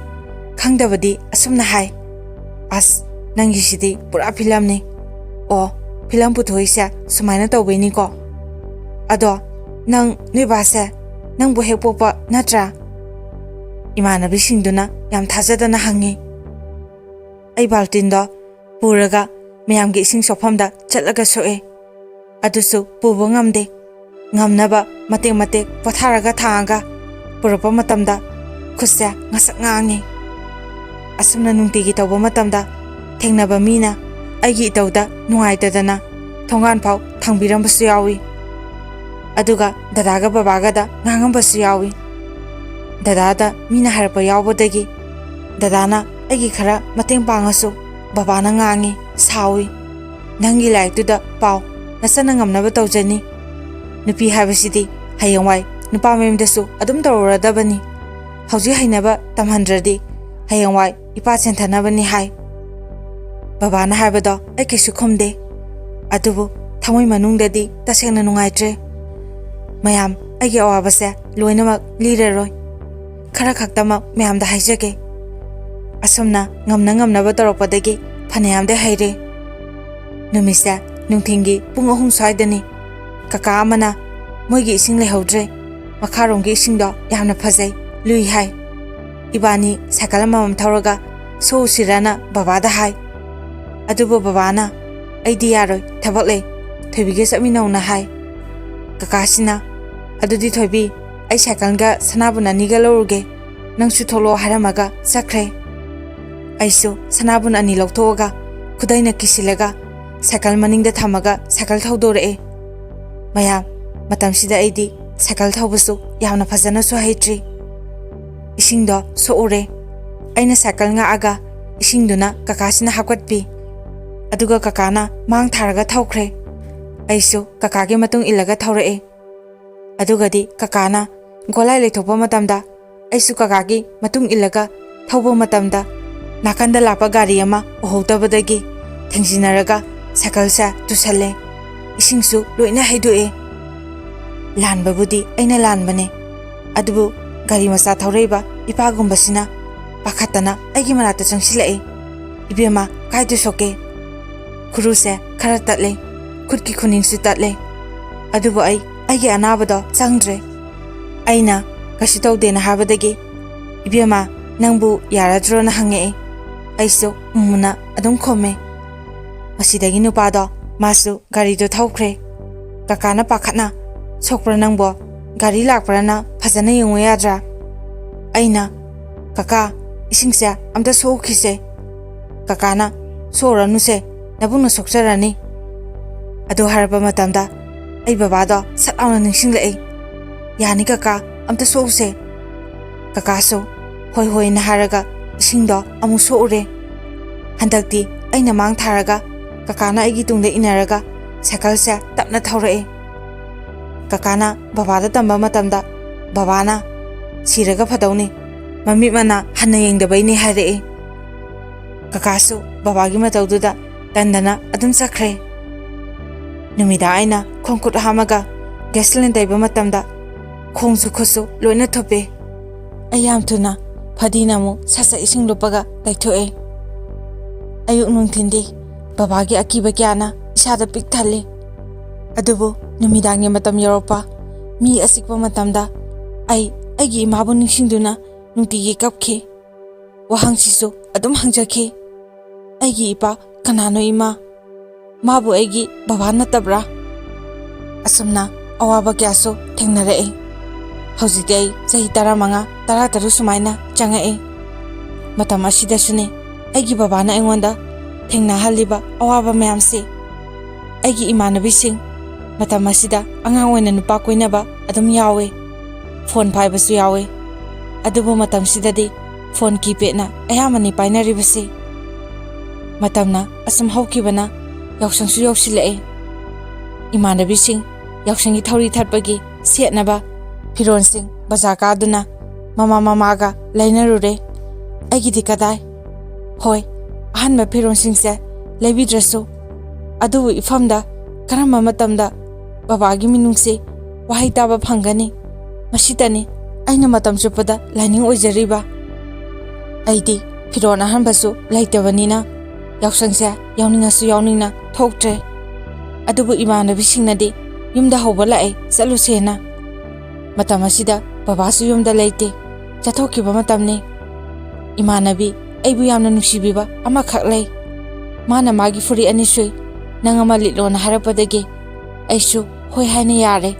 ꯈꯪꯗꯕꯗꯤ ꯑꯁꯨꯝꯅ ꯍꯥꯏ, "ꯑꯁ, ꯅꯪꯒꯤꯁꯤꯗꯤ ꯄꯨꯔꯥ ꯐꯤꯂꯝꯅꯤ꯫ ꯑꯣ, ꯐꯤꯂꯝ ꯄꯨꯊꯣꯛꯏꯁꯦ ꯁꯨꯃꯥꯏꯅ ꯇꯧꯕꯩꯅꯤꯀꯣ꯫ ꯑꯗꯣ ꯅꯪ ꯅꯣꯏ ꯕꯥꯁꯦ ꯅꯪꯕꯨ ꯍꯦꯛ ꯄꯣꯛꯄ ꯅꯠꯇ꯭ꯔꯥ?" ꯏꯃꯥꯟꯅꯕꯤꯁꯤꯡꯗꯨꯅ ꯌꯥꯝ ꯊꯥꯖꯗꯅ ꯍꯪꯉꯤ꯫ ꯑꯩ ꯕꯥꯜꯇꯤꯟꯗꯣ ꯄꯨꯔꯒ ꯃꯌꯥꯝꯒꯤ ꯏꯁꯤꯡ ꯁꯣꯛꯐꯝꯗ ꯆꯠꯂꯒ ꯁꯣꯛꯑꯦ꯫ ꯑꯗꯨꯁꯨ ꯄꯨꯕ ꯉꯝꯗꯦ꯫ ꯉꯝꯅꯕ ꯃꯇꯦꯛ ꯃꯇꯦꯛ ꯄꯣꯊꯥꯔꯒ ꯊꯥꯡꯉꯒ ꯄꯨꯔꯛꯄ ꯃꯇꯝꯗ ꯈꯨꯠꯁꯦ ꯉꯁꯛ ꯉꯥꯡꯉꯤ꯫ ꯑꯁꯨꯝꯅ ꯅꯨꯡꯇꯤꯒꯤ ꯇꯧꯕ ꯃꯇꯝꯗ ꯊꯦꯡꯅꯕ ꯃꯤꯅ ꯑꯩꯒꯤ ꯏꯇꯧꯗ ꯅꯨꯡꯉꯥꯏꯇꯗꯅ ꯊꯣꯡꯒꯥꯟ ꯐꯥꯎ ꯊꯥꯡꯕꯤꯔꯝꯕꯁꯨ ꯌꯥꯎꯏ꯫ ꯑꯗꯨꯒ ꯗꯗꯥꯒ ꯕꯕꯥꯒꯗ ꯉꯥꯡꯉꯝꯕꯁꯨ ꯌꯥꯎꯏ꯫ ꯗꯗꯥꯗ ꯃꯤꯅ ꯍꯥꯏꯔꯛꯄ ꯌꯥꯎꯕꯗꯒꯤ ꯗꯗꯥꯅ ꯑꯩꯒꯤ ꯈꯔ ꯃꯇꯦꯡ ꯄꯥꯡꯉꯁꯨ ꯕꯕꯥꯅ ꯉꯥꯡꯉꯤ, ꯁꯥꯎꯏ꯫ "ꯅꯪꯒꯤ ꯂꯥꯏꯔꯤꯛꯇꯨꯗ ꯄꯥꯎ, ꯅꯆꯟꯅ ꯉꯝꯅꯕ ꯇꯧꯖꯅꯤ꯫ ꯅꯨꯄꯤ ꯍꯥꯏꯕꯁꯤꯗꯤ ꯍꯌꯦꯡꯋꯥꯏ ꯅꯨꯄꯥ ꯃꯌꯨꯝꯗꯁꯨ ꯑꯗꯨꯝ ꯇꯧꯔꯨꯔꯗꯕꯅꯤ꯫ ꯍꯧꯖꯤꯛ ꯍꯩꯅꯕ ꯇꯝꯍꯟꯗ꯭ꯔꯗꯤ ꯍꯌꯦꯡꯋꯥꯏ ꯏꯄꯥ ꯆꯦꯟꯊꯅꯕꯅꯤ" ꯍꯥꯏ꯫ ꯕꯕꯥꯅ ꯍꯥꯏꯕꯗꯣ ꯑꯩ ꯀꯩꯁꯨ ꯈꯨꯝꯗꯦ꯫ ꯑꯗꯨꯕꯨ ꯊꯃꯣꯏ ꯃꯅꯨꯡꯗꯗꯤ ꯇꯁꯦꯡꯅ ꯅꯨꯡꯉꯥꯏꯇ꯭ꯔꯦ꯫ ꯃꯌꯥꯝ, ꯑꯩꯒꯤ ꯑꯋꯥꯕꯁꯦ ꯂꯣꯏꯅꯃꯛ ꯂꯤꯔꯔꯣꯏ꯫ ꯈꯔ ꯈꯛꯇꯃꯛ ꯃꯌꯥꯝꯗ ꯍꯥꯏꯖꯒꯦ꯫ ꯑꯁꯨꯝꯅ ꯉꯝꯅ ꯉꯝꯅꯕ ꯇꯧꯔꯛꯄꯗꯒꯤ ꯐꯅꯌꯥꯝꯗꯤ ꯍꯩꯔꯦ꯫ ꯅꯨꯃꯤꯠꯁꯦ ꯅꯨꯡꯊꯤꯟꯒꯤ ꯄꯨꯡ ꯑꯍꯨꯝ ꯁ꯭ꯋꯥꯏꯗꯅꯤ꯫ ꯀꯀꯥ ꯑꯃꯅ, "ꯃꯣꯏꯒꯤ ꯏꯁꯤꯡ ꯂꯩꯍꯧꯗ꯭ꯔꯦ, ꯃꯈꯥꯔꯣꯝꯒꯤ ꯏꯁꯤꯡꯗꯣ ꯌꯥꯝꯅ ꯐꯖꯩ, ꯂꯨꯏ" ꯍꯥꯏ꯫ ꯏꯕꯥꯅꯤ ꯁꯥꯏꯀꯜ ꯑꯃꯃꯝ ꯊꯧꯔꯒ ꯁꯣꯛꯎꯁꯤꯔꯅ ꯕꯕꯥꯗ ꯍꯥꯏ꯫ ꯑꯗꯨꯕꯨ ꯕꯕꯥꯅ, "ꯑꯩꯗꯤ ꯌꯥꯔꯣꯏ, ꯊꯕꯛ ꯂꯩ, ꯊꯣꯏꯕꯤꯒ ꯆꯠꯃꯤꯟꯅꯧꯅ" ꯍꯥꯏ꯫ ꯀꯀꯥꯁꯤꯅ, "ꯑꯗꯨꯗꯤ ꯊꯣꯏꯕꯤ, ꯑꯩ ꯁꯥꯏꯀꯜꯒ ꯁꯅꯥꯕꯨꯟ ꯑꯅꯤꯒ ꯂꯧꯔꯨꯒꯦ, ꯅꯪꯁꯨ ꯊꯣꯛꯂꯛꯑꯣ" ꯍꯥꯏꯔꯝꯃꯒ ꯆꯠꯈ꯭ꯔꯦ꯫ ꯑꯩꯁꯨ ꯁꯅꯥꯕꯨꯟ ꯑꯅꯤ ꯂꯧꯊꯣꯛꯑꯒ ꯈꯨꯗꯩꯅ ꯀꯤꯁꯤꯜꯂꯒ ꯁꯥꯏꯀꯜ ꯃꯅꯤꯡꯗ ꯊꯝꯃꯒ ꯁꯥꯏꯀꯜ ꯊꯧꯗꯣꯔꯛꯑꯦ꯫ ꯃꯌꯥꯝ, ꯃꯇꯝꯁꯤꯗ ꯑꯩꯗꯤ ꯁꯥꯏꯀꯜ ꯊꯧꯕꯁꯨ ꯌꯥꯝꯅ ꯐꯖꯅꯁꯨ ꯍꯩꯇ꯭ꯔꯤ꯫ ꯏꯁꯤꯡꯗꯣ ꯁꯣꯛꯎꯔꯦ꯫ ꯑꯩꯅ ꯁꯥꯏꯀꯜ ꯉꯥꯛꯑꯒ ꯏꯁꯤꯡꯗꯨꯅ ꯀꯀꯥꯁꯤꯅ ꯍꯥꯞꯀꯠꯄꯤ꯫ ꯑꯗꯨꯒ ꯀꯀꯥꯅ ꯃꯥꯡ ꯊꯥꯔꯒ ꯊꯧꯈ꯭ꯔꯦ꯫ ꯑꯩꯁꯨ ꯀꯀꯥꯒꯤ ꯃꯇꯨꯡ ꯏꯜꯂꯒ ꯊꯧꯔꯛꯑꯦ꯫ ꯑꯗꯨꯒꯗꯤ ꯀꯀꯥꯅ ꯒꯣꯂꯥꯏ ꯂꯩꯊꯣꯛꯄ ꯃꯇꯝꯗ ꯑꯩꯁꯨ ꯀꯀꯥꯒꯤ ꯃꯇꯨꯡ ꯏꯜꯂꯒ ꯊꯧꯕ ꯃꯇꯝꯗ ꯅꯥꯀꯟꯗ ꯂꯥꯛꯄ ꯒꯥꯔꯤ ꯑꯃ ꯎꯍꯧꯗꯕꯗꯒꯤ ꯊꯦꯡꯖꯤꯟꯅꯔꯒ ꯁꯥꯏꯀꯜꯁꯦ ꯇꯨꯁꯜꯂꯦ꯫ ꯏꯁꯤꯡꯁꯨ ꯂꯣꯏꯅ ꯍꯩꯗꯣꯛꯑꯦ꯫ ꯂꯥꯟꯕꯕꯨꯗꯤ ꯑꯩꯅ ꯂꯥꯟꯕꯅꯦ, ꯑꯗꯨꯕꯨ ꯒꯥꯔꯤ ꯃꯆꯥ ꯊꯧꯔꯛꯏꯕ ꯏꯄꯥꯒꯨꯝꯕꯁꯤꯅ ꯄꯥꯈꯠꯇꯅ ꯑꯩꯒꯤ ꯃꯅꯥꯛꯇ ꯆꯪꯁꯤꯜꯂꯛꯑꯦ꯫ "ꯏꯕꯦꯝꯃ, ꯀꯥꯏꯗ ꯁꯣꯛꯀꯦ?" "ꯈꯨꯔꯨꯁꯦ ꯈꯔ ꯇꯠꯂꯦ, ꯈꯨꯠꯀꯤ ꯈꯨꯅꯤꯡꯁꯨ ꯇꯠꯂꯦ, ꯑꯗꯨꯕꯨ ꯑꯩ ꯑꯩꯒꯤ ꯑꯅꯥꯕꯗꯣ ꯆꯪꯗ꯭ꯔꯦ꯫" ꯑꯩꯅ ꯀꯩꯁꯨ ꯇꯧꯗꯦꯅ ꯍꯥꯏꯕꯗꯒꯤ, "ꯏꯕꯦꯝꯃ, ꯅꯪꯕꯨ ꯌꯥꯔꯗ꯭ꯔꯣꯅ?" ꯍꯪꯉꯛꯑꯦ꯫ ꯑꯩꯁꯨ ꯎꯝꯅ ꯑꯗꯨꯝ ꯈꯨꯝꯃꯦ꯫ ꯃꯁꯤꯗꯒꯤ ꯅꯨꯄꯥꯗꯣ ꯃꯥꯁꯨ ꯒꯥꯔꯤꯗꯣ ꯊꯧꯈ꯭ꯔꯦ꯫ ꯀꯀꯥꯅ ꯄꯥꯈꯠꯅ, "ꯁꯣꯛꯄ꯭ꯔꯥ ꯅꯪꯕꯣ? ꯒꯥꯔꯤ ꯂꯥꯛꯄ꯭ꯔꯥꯅ ꯐꯖꯅ ꯌꯦꯡꯉꯨ ꯌꯥꯗ꯭ꯔꯥ?" ꯑꯩꯅ, "ꯀꯀꯥ, ꯏꯁꯤꯡꯁꯦ ꯑꯝꯇ ꯁꯣꯛꯎꯈꯤꯁꯦ꯫" ꯀꯀꯥꯅ, "ꯁꯣꯛꯎꯔꯅꯨꯁꯦ, ꯅꯕꯨꯡꯅ ꯁꯣꯛꯆꯔꯅꯤ꯫" ꯑꯗꯨ ꯍꯥꯏꯔꯛꯄ ꯃꯇꯝꯗ ꯑꯩ ꯕꯕꯥꯗꯣ ꯁꯠ ꯂꯥꯎꯅ ꯅꯤꯡꯁꯤꯡꯂꯛꯏ꯫ "ꯌꯥꯅꯤ ꯀꯀꯥ, ꯑꯝꯇ ꯁꯣꯛꯎꯁꯦ꯫" ꯀꯀꯥꯁꯨ ꯍꯣꯏ ꯍꯣꯏꯅ ꯍꯥꯏꯔꯒ ꯏꯁꯤꯡꯗꯣ ꯑꯃꯨꯛ ꯁꯣꯛꯎꯔꯦ꯫ ꯍꯟꯗꯛꯇꯤ ꯑꯩꯅ ꯃꯥꯡ ꯊꯥꯔꯒ ꯀꯀꯥꯅ ꯑꯩꯒꯤ ꯇꯨꯡꯗ ꯏꯟꯅꯔꯒ ꯁꯥꯏꯀꯜꯁꯦ ꯇꯞꯅ ꯊꯧꯔꯛꯑꯦ꯫ ꯀꯀꯥꯅ ꯕꯕꯥꯗ ꯇꯝꯕ ꯃꯇꯝꯗ ꯕꯕꯥꯅ "ꯁꯤꯔꯒ ꯐꯗꯧꯅꯤ, ꯃꯃꯤꯠ ꯃꯅꯥ ꯍꯟꯅ ꯌꯦꯡꯗꯕꯩꯅꯤ" ꯍꯥꯏꯔꯛꯑꯦ꯫ ꯀꯀꯥꯁꯨ ꯕꯕꯥꯒꯤ ꯃꯇꯧꯗꯨꯗ ꯇꯟꯗꯅ ꯑꯗꯨꯝ ꯆꯠꯈ꯭ꯔꯦ꯫ ꯅꯨꯃꯤꯗꯥꯡ ꯑꯩꯅ ꯈꯣꯡ ꯈꯨꯠ ꯍꯥꯝꯃꯒ ꯒ꯭ꯌꯥꯁ ꯂꯦꯟ ꯇꯩꯕ ꯃꯇꯝꯗ ꯈꯣꯡꯁꯨ ꯈꯨꯠꯁꯨ ꯂꯣꯏꯅ ꯊꯨꯞꯄꯦ꯫ ꯑꯩ ꯌꯥꯝ ꯊꯨꯅ ꯐꯗꯤꯅ ꯑꯃꯨꯛ ꯁꯠ ꯁꯠ ꯏꯁꯤꯡ ꯂꯨꯞꯄꯒ ꯇꯩꯊꯣꯛꯑꯦ꯫ ꯑꯌꯨꯛ ꯅꯨꯡꯊꯤꯟꯗꯤ ꯕꯕꯥꯒꯤ ꯑꯀꯤꯕ ꯀꯌꯥꯅ ꯏꯁꯥꯗ ꯄꯤꯛ ꯊꯜꯂꯤ꯫ ꯑꯗꯨꯕꯨ ꯅꯨꯃꯤꯗꯥꯡꯒꯤ ꯃꯇꯝ ꯌꯧꯔꯛꯄ, ꯃꯤ ꯑꯆꯤꯛꯄ ꯃꯇꯝꯗ ꯑꯩ ꯑꯩꯒꯤ ꯏꯃꯥꯕꯨ ꯅꯤꯡꯁꯤꯡꯗꯨꯅ ꯅꯨꯡꯇꯤꯒꯤ ꯀꯞꯈꯤ꯫ ꯋꯥꯍꯪꯁꯤꯁꯨ ꯑꯗꯨꯝ ꯍꯪꯖꯈꯤ, "ꯑꯩꯒꯤ ꯏꯄꯥ ꯀꯅꯥꯅꯣ ꯏꯃꯥ? ꯃꯥꯕꯨ ꯑꯩꯒꯤ ꯕꯕꯥ ꯅꯠꯇꯕ꯭ꯔꯥ?" ꯑꯁꯨꯝꯅ ꯑꯋꯥꯕ ꯀꯌꯥꯁꯨ ꯊꯦꯡꯅꯔꯛꯏ꯫ ꯍꯧꯖꯤꯛꯇꯤ ꯑꯩ ꯆꯍꯤ ꯇꯔꯥꯃꯉꯥ, ꯇꯔꯥꯇꯔꯨꯛ ꯁꯨꯃꯥꯏꯅ ꯆꯪꯉꯛꯏ꯫ ꯃꯇꯝ ꯑꯁꯤꯗꯁꯨꯅꯤ ꯑꯩꯒꯤ ꯕꯕꯥꯅ ꯑꯩꯉꯣꯟꯗ ꯊꯦꯡꯅꯍꯜꯂꯤꯕ ꯑꯋꯥꯕ ꯃꯌꯥꯝꯁꯤ꯫ ꯑꯩꯒꯤ ꯏꯃꯥꯟꯅꯕꯤꯁꯤꯡ, ꯃꯇꯝ ꯑꯁꯤꯗ ꯑꯉꯥꯡ ꯑꯣꯏꯅ ꯅꯨꯄꯥ ꯀꯣꯏꯅꯕ ꯑꯗꯨꯝ ꯌꯥꯎꯋꯦ, ꯐꯣꯟ ꯄꯥꯏꯕꯁꯨ ꯌꯥꯎꯋꯦ꯫ ꯑꯗꯨꯕꯨ ꯃꯇꯝꯁꯤꯗꯗꯤ ꯐꯣꯟ ꯀꯤꯄꯦꯗꯅ ꯑꯌꯥꯝꯕꯅꯤ ꯄꯥꯏꯅꯔꯤꯕꯁꯦ꯫ ꯃꯇꯝꯅ ꯑꯁꯨꯝ ꯍꯧꯈꯤꯕꯅ ꯌꯥꯎꯁꯪꯁꯨ ꯌꯧꯁꯤꯜꯂꯛꯑꯦ꯫ ꯏꯃꯥꯟꯅꯕꯤꯁꯤꯡ ꯌꯥꯎꯁꯪꯒꯤ ꯊꯧꯔꯤ ꯊꯠꯄꯒꯤ ꯁꯦꯠꯅꯕ ꯐꯤꯔꯣꯜꯁꯤꯡ ꯕꯖꯥꯔ ꯀꯥꯗꯨꯅ ꯃꯃꯥ ꯃꯃꯥꯒ ꯂꯩꯅꯔꯨꯔꯦ꯫ ꯑꯩꯒꯤꯗꯤ ꯀꯗꯥꯏ? ꯍꯣꯏ, ꯑꯍꯟꯕ ꯐꯤꯔꯣꯜꯁꯤꯡꯁꯦ ꯂꯩꯕꯤꯗ꯭ꯔꯁꯨ, ꯑꯗꯨꯕꯨ ꯏꯐꯝꯗ ꯀꯔꯝꯕ ꯃꯇꯝꯗ ꯕꯕꯥꯒꯤ ꯃꯤꯅꯨꯡꯁꯤ ꯋꯥꯍꯩ ꯇꯥꯕ ꯐꯪꯒꯅꯤ? ꯃꯁꯤꯇꯅꯤ ꯑꯩꯅ ꯃꯇꯝ ꯆꯨꯞꯄꯗ ꯂꯥꯏꯅꯤꯡ ꯑꯣꯏꯖꯔꯤꯕ꯫ ꯑꯩꯗꯤ ꯐꯤꯔꯣꯜ ꯑꯍꯟꯕꯁꯨ ꯂꯩꯇꯕꯅꯤꯅ ꯌꯥꯎꯁꯪꯁꯦ ꯌꯥꯎꯅꯤꯡꯉꯁꯨ ꯌꯥꯎꯅꯤꯡꯅ ꯊꯣꯛꯇ꯭ꯔꯦ꯫ ꯑꯗꯨꯕꯨ ꯏꯃꯥꯟꯅꯕꯤꯁꯤꯡꯅꯗꯤ ꯌꯨꯝꯗ ꯍꯧꯕ ꯂꯥꯛꯑꯦ, ꯆꯠꯂꯨꯁꯦꯅ꯫ ꯃꯇꯝ ꯑꯁꯤꯗ ꯕꯕꯥꯁꯨ ꯌꯨꯝꯗ ꯂꯩꯇꯦ, ꯆꯠꯊꯣꯛꯈꯤꯕ ꯃꯇꯝꯅꯤ꯫ ꯏꯃꯥꯟꯅꯕꯤ ꯑꯩꯕꯨ ꯌꯥꯝꯅ ꯅꯨꯡꯁꯤꯕꯤꯕ ꯑꯃꯈꯛ ꯂꯩ꯫ ꯃꯥꯅ ꯃꯥꯒꯤ ꯐꯨꯔꯤꯠ ꯑꯅꯤ ꯁꯨꯏ, ꯅꯪ ꯑꯃ ꯂꯤꯠꯂꯣꯅ ꯍꯥꯏꯔꯛꯄꯗꯒꯤ ꯑꯩꯁꯨ ꯍꯣꯏ ꯍꯥꯏꯅ ꯌꯥꯔꯦ꯫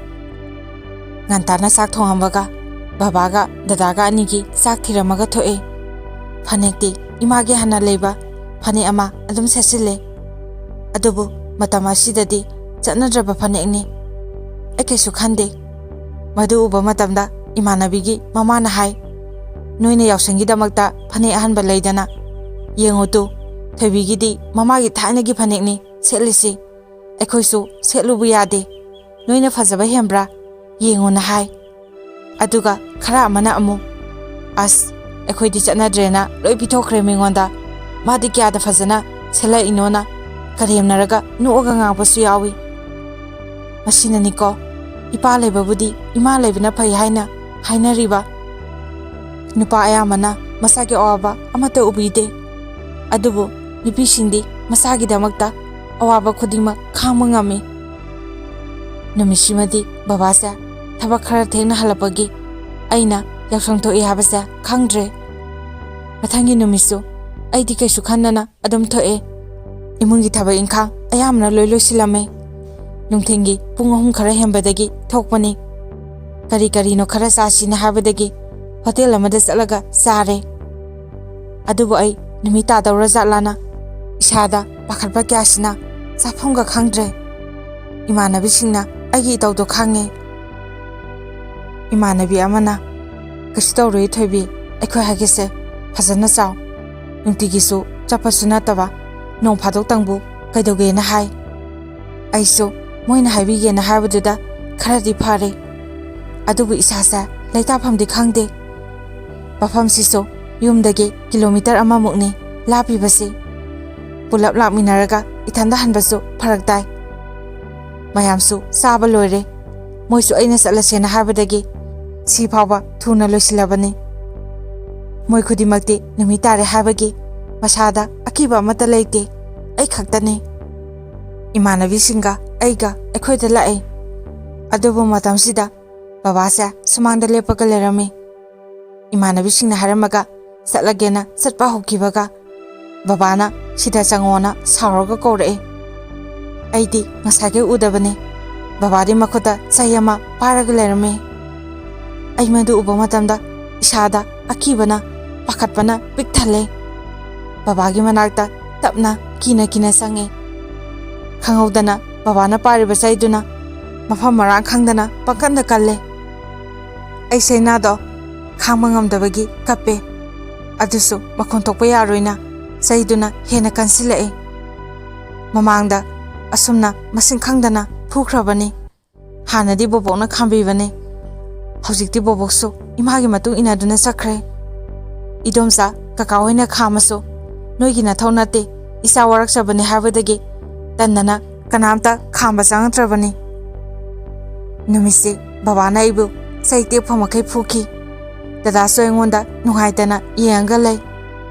ꯉꯟꯇꯥꯅ ꯆꯥꯛ ꯊꯣꯡꯉꯝꯕꯒ ꯕꯕꯥꯒ ꯗꯗꯥꯒ ꯑꯅꯤꯒꯤ ꯆꯥꯛ ꯊꯤꯔꯝꯃꯒ ꯊꯣꯛꯑꯦ꯫ ꯐꯅꯦꯛꯇꯤ ꯏꯃꯥꯒꯤ ꯍꯥꯟꯅ ꯂꯩꯕ ꯐꯅꯦꯛ ꯑꯃ ꯑꯗꯨꯝ ꯁꯦꯠꯆꯤꯜꯂꯦ꯫ ꯑꯗꯨꯕꯨ ꯃꯇꯝ ꯑꯁꯤꯗꯗꯤ ꯆꯠꯅꯗ꯭ꯔꯕ ꯐꯅꯦꯛꯅꯤ꯫ ꯑꯩ ꯀꯩꯁꯨ ꯈꯟꯗꯦ꯫ ꯃꯗꯨ ꯎꯕ ꯃꯇꯝꯗ ꯏꯃꯥꯟꯅꯕꯤꯒꯤ ꯃꯃꯥꯅ ꯍꯥꯏ, "ꯅꯣꯏꯅ ꯌꯥꯎꯁꯪꯒꯤꯗꯃꯛꯇ ꯐꯅꯦꯛ ꯑꯍꯟꯕ ꯂꯩꯗꯅ, ꯌꯦꯡꯉꯨ ꯇꯨ, ꯊꯣꯏꯕꯤꯒꯤꯗꯤ ꯃꯃꯥꯒꯤ ꯊꯥꯏꯅꯒꯤ ꯐꯅꯦꯛꯅꯤ ꯁꯦꯠꯂꯤꯁꯤ꯫ ꯑꯩꯈꯣꯏꯁꯨ ꯁꯦꯠꯂꯨꯕ ꯌꯥꯗꯦ꯫ ꯅꯣꯏꯅ ꯐꯖꯕ ꯍꯦꯟꯕ꯭ꯔꯥ? ꯌꯦꯡꯉꯨꯅ" ꯍꯥꯏ꯫ ꯑꯗꯨꯒ ꯈꯔ ꯑꯃꯅ ꯑꯃꯨꯛ, "ꯑꯁ, ꯑꯩꯈꯣꯏꯗꯤ ꯆꯠꯅꯗ꯭ꯔꯦꯅ ꯂꯣꯏ ꯄꯤꯊꯣꯛꯈ꯭ꯔꯦ ꯃꯤꯉꯣꯟꯗ꯫ ꯃꯥꯗꯤ ꯀꯌꯥꯗ ꯐꯖꯅ ꯁꯦꯠꯂꯛꯏꯅꯣꯅ" ꯀꯔꯦꯝꯅꯔꯒ ꯅꯣꯛꯑꯒ ꯉꯥꯡꯕꯁꯨ ꯌꯥꯎꯏ꯫ ꯃꯁꯤꯅꯅꯤꯀꯣ, ꯏꯄꯥ ꯂꯩꯕꯕꯨꯗꯤ ꯏꯃꯥ ꯂꯩꯕꯅ ꯐꯩ ꯍꯥꯏꯅ ꯍꯥꯏꯅꯔꯤꯕ꯫ ꯅꯨꯄꯥ ꯑꯌꯥꯝꯕꯅ ꯃꯁꯥꯒꯤ ꯑꯋꯥꯕ ꯑꯃꯠꯇ ꯎꯕꯤꯗꯦ꯫ ꯑꯗꯨꯕꯨ ꯅꯨꯄꯤꯁꯤꯡꯗꯤ ꯃꯁꯥꯒꯤꯗꯃꯛꯇ ꯑꯋꯥꯕ ꯈꯨꯗꯤꯡꯃꯛ ꯈꯥꯡꯕ ꯉꯝꯃꯤ꯫ ꯅꯨꯃꯤꯠꯁꯤꯃꯗꯤ ꯕꯕꯥꯁꯦ ꯊꯕꯛ ꯈꯔ ꯊꯦꯡꯅ ꯍꯜꯂꯛꯄꯒꯤ ꯑꯩꯅ ꯌꯥꯎꯁꯪ ꯊꯣꯛꯏ ꯍꯥꯏꯕꯁꯦ ꯈꯪꯗ꯭ꯔꯦ꯫ ꯃꯊꯪꯒꯤ ꯅꯨꯃꯤꯠꯁꯨ ꯑꯩꯗꯤ ꯀꯩꯁꯨ ꯈꯟꯗꯅ ꯑꯗꯨꯝ ꯊꯣꯛꯑꯦ꯫ ꯏꯃꯨꯡꯒꯤ ꯊꯕꯛ ꯏꯪꯈꯥꯡ ꯑꯌꯥꯝꯕꯅ ꯂꯣꯏ ꯂꯣꯏꯁꯤꯜꯂꯝꯃꯦ꯫ ꯅꯨꯡꯊꯤꯜꯒꯤ ꯄꯨꯡ ꯑꯍꯨꯝ ꯈꯔ ꯍꯦꯟꯕꯗꯒꯤ ꯊꯣꯛꯄꯅꯤ꯫ ꯀꯔꯤ ꯀꯔꯤꯅꯣ ꯈꯔ ꯆꯥꯁꯤꯅ ꯍꯥꯏꯕꯗꯒꯤ ꯍꯣꯇꯦꯜ ꯑꯃꯗ ꯆꯠꯂꯒ ꯆꯥꯔꯦ꯫ ꯑꯗꯨꯕꯨ ꯑꯩ ꯅꯨꯃꯤꯠ ꯇꯥꯗꯧꯔꯖꯥꯠꯂꯥꯅ ꯏꯁꯥꯗ ꯄꯥꯈꯠꯄ ꯀꯌꯥꯁꯤꯅ ꯆꯥꯐꯝꯒ ꯈꯪꯗ꯭ꯔꯦ꯫ ꯏꯃꯥꯟꯅꯕꯤꯁꯤꯡꯅ ꯑꯩꯒꯤ ꯏꯇꯧꯗꯣ ꯈꯪꯉꯦ꯫ ꯏꯃꯥꯟꯅꯕꯤ ꯑꯃꯅ, "ꯀꯩꯁꯨ ꯇꯧꯔꯣꯏ ꯊꯣꯏꯕꯤ, ꯑꯩꯈꯣꯏ ꯍꯥꯏꯒꯦꯁꯦ, ꯐꯖꯅ ꯆꯥꯎ꯫ ꯅꯨꯡꯇꯤꯒꯤꯁꯨ ꯆꯠꯄꯁꯨ ꯅꯠꯇꯕ, ꯅꯣꯡ ꯐꯥꯗꯣꯛꯇꯪꯕꯨ ꯀꯩꯗꯧꯒꯦꯅ ꯍꯥꯏ꯫" ꯑꯩꯁꯨ ꯃꯣꯏꯅ ꯍꯥꯏꯕꯤꯒꯦꯅ ꯍꯥꯏꯕꯗꯨꯗ ꯈꯔꯗꯤ ꯐꯔꯦ꯫ ꯑꯗꯨꯕꯨ ꯏꯁꯥꯁꯦ ꯂꯩꯇꯥꯐꯝꯗꯤ ꯈꯪꯗꯦ꯫ ꯃꯐꯝꯁꯤꯁꯨ ꯌꯨꯝꯗꯒꯤ ꯀꯤꯂꯣꯃꯤꯇꯔ ꯑꯃꯃꯨꯛꯅꯤ ꯂꯥꯞꯄꯤꯕꯁꯤ꯫ ꯄꯨꯂꯞ ꯂꯥꯛꯃꯤꯟꯅꯔꯒ ꯏꯊꯟꯗ ꯍꯟꯕꯁꯨ ꯐꯔꯛ ꯇꯥꯏ꯫ ꯃꯌꯥꯝꯁꯨ ꯆꯥꯕ ꯂꯣꯏꯔꯦ꯫ ꯃꯣꯏꯁꯨ ꯑꯩꯅ ꯆꯠꯂꯁꯦꯅ ꯍꯥꯏꯕꯗꯒꯤ ꯁꯤ ꯐꯥꯎꯕ ꯊꯨꯅ ꯂꯣꯏꯁꯤꯜꯂꯕꯅꯤ꯫ ꯃꯣꯏ ꯈꯨꯗꯤꯡꯃꯛꯇꯤ ꯅꯨꯃꯤꯠ ꯇꯥꯔꯦ ꯍꯥꯏꯕꯒꯤ ꯃꯁꯥꯗ ꯑꯀꯤꯕ ꯑꯃꯠꯇ ꯂꯩꯇꯦ꯫ ꯑꯩ ꯈꯛꯇꯅꯤ꯫ ꯏꯃꯥꯟꯅꯕꯤꯁꯤꯡꯒ ꯑꯩꯒ ꯑꯩꯈꯣꯏꯗ ꯂꯥꯛꯑꯦ꯫ ꯑꯗꯨꯕꯨ ꯃꯇꯝꯁꯤꯗ ꯕꯕꯥꯁꯦ ꯁꯨꯃꯥꯡꯗ ꯂꯦꯞꯄꯒ ꯂꯩꯔꯝꯃꯤ꯫ ꯏꯃꯥꯟꯅꯕꯤꯁꯤꯡꯅ ꯍꯥꯏꯔꯝꯃꯒ ꯆꯠꯂꯒꯦꯅ ꯆꯠꯄ ꯍꯧꯈꯤꯕꯒ ꯕꯕꯥꯅ ꯁꯤꯗ ꯆꯪꯉꯣꯅ ꯁꯥꯎꯔꯒ ꯀꯧꯔꯛꯑꯦ꯫ ꯑꯩꯗꯤ ꯉꯁꯥꯏꯈꯩ ꯎꯗꯕꯅꯤ꯫ ꯕꯕꯥꯗꯤ ꯃꯈꯨꯠꯇ ꯆꯩ ꯑꯃ ꯄꯥꯏꯔꯒ ꯂꯩꯔꯝꯃꯤ꯫ ꯑꯩ ꯃꯗꯨ ꯎꯕ ꯃꯇꯝꯗ ꯏꯁꯥꯗ ꯑꯀꯤꯕꯅ, ꯄꯥꯈꯠꯄꯅ ꯄꯤꯛ ꯊꯜꯂꯦ꯫ ꯕꯕꯥꯒꯤ ꯃꯅꯥꯛꯇ ꯇꯞꯅ, ꯀꯤꯅ ꯀꯤꯅ ꯆꯪꯉꯦ꯫ ꯈꯪꯍꯧꯗꯅ ꯕꯕꯥꯅ ꯄꯥꯏꯔꯤꯕ ꯆꯩꯗꯨꯅ ꯃꯐꯝ ꯃꯔꯥꯡ ꯈꯪꯗꯅ ꯄꯪꯀꯟꯗ ꯀꯜꯂꯦ꯫ ꯑꯩ ꯁꯩꯅꯥꯗꯣ ꯈꯥꯡꯕ ꯉꯝꯗꯕꯒꯤ ꯀꯞꯄꯦ꯫ ꯑꯗꯨꯁꯨ ꯃꯈꯣꯟ ꯊꯣꯛꯄ ꯌꯥꯔꯣꯏꯅ ꯆꯩꯗꯨꯅ ꯍꯦꯟꯅ ꯀꯟꯁꯤꯜꯂꯛꯑꯦ꯫ ꯃꯃꯥꯡꯗ ꯑꯁꯨꯝꯅ ꯃꯁꯤꯡ ꯈꯪꯗꯅ ꯐꯨꯈ꯭ꯔꯕꯅꯤ꯫ ꯍꯥꯟꯅꯗꯤ ꯕꯣꯕꯣꯛꯅ ꯈꯥꯝꯕꯤꯕꯅꯤ꯫ ꯍꯧꯖꯤꯛꯇꯤ ꯕꯣꯕꯣꯛꯁꯨ ꯏꯃꯥꯒꯤ ꯃꯇꯨꯡ ꯏꯟꯅꯗꯨꯅ ꯆꯠꯈ꯭ꯔꯦ꯫ ꯏꯗꯣꯝꯆꯥ, ꯀꯀꯥ ꯍꯣꯏꯅ ꯈꯥꯝꯃꯁꯨ ꯅꯣꯏꯒꯤ ꯅꯊꯧ ꯅꯠꯇꯦ, ꯏꯆꯥ ꯋꯥꯔꯛꯆꯕꯅꯤ ꯍꯥꯏꯕꯗꯒꯤ ꯇꯟꯗꯅ ꯀꯅꯥꯝꯇ ꯈꯥꯝꯕ ꯆꯪꯉꯛꯇ꯭ꯔꯕꯅꯤ꯫ ꯅꯨꯃꯤꯠꯁꯤ ꯕꯕꯥꯅ ꯑꯩꯕꯨ ꯆꯩ ꯇꯦꯛꯐ ꯃꯈꯩ ꯐꯨꯈꯤ꯫ ꯗꯗꯥꯁꯨ ꯑꯩꯉꯣꯟꯗ ꯅꯨꯡꯉꯥꯏꯇꯅ ꯌꯦꯡꯉꯒ ꯂꯩ꯫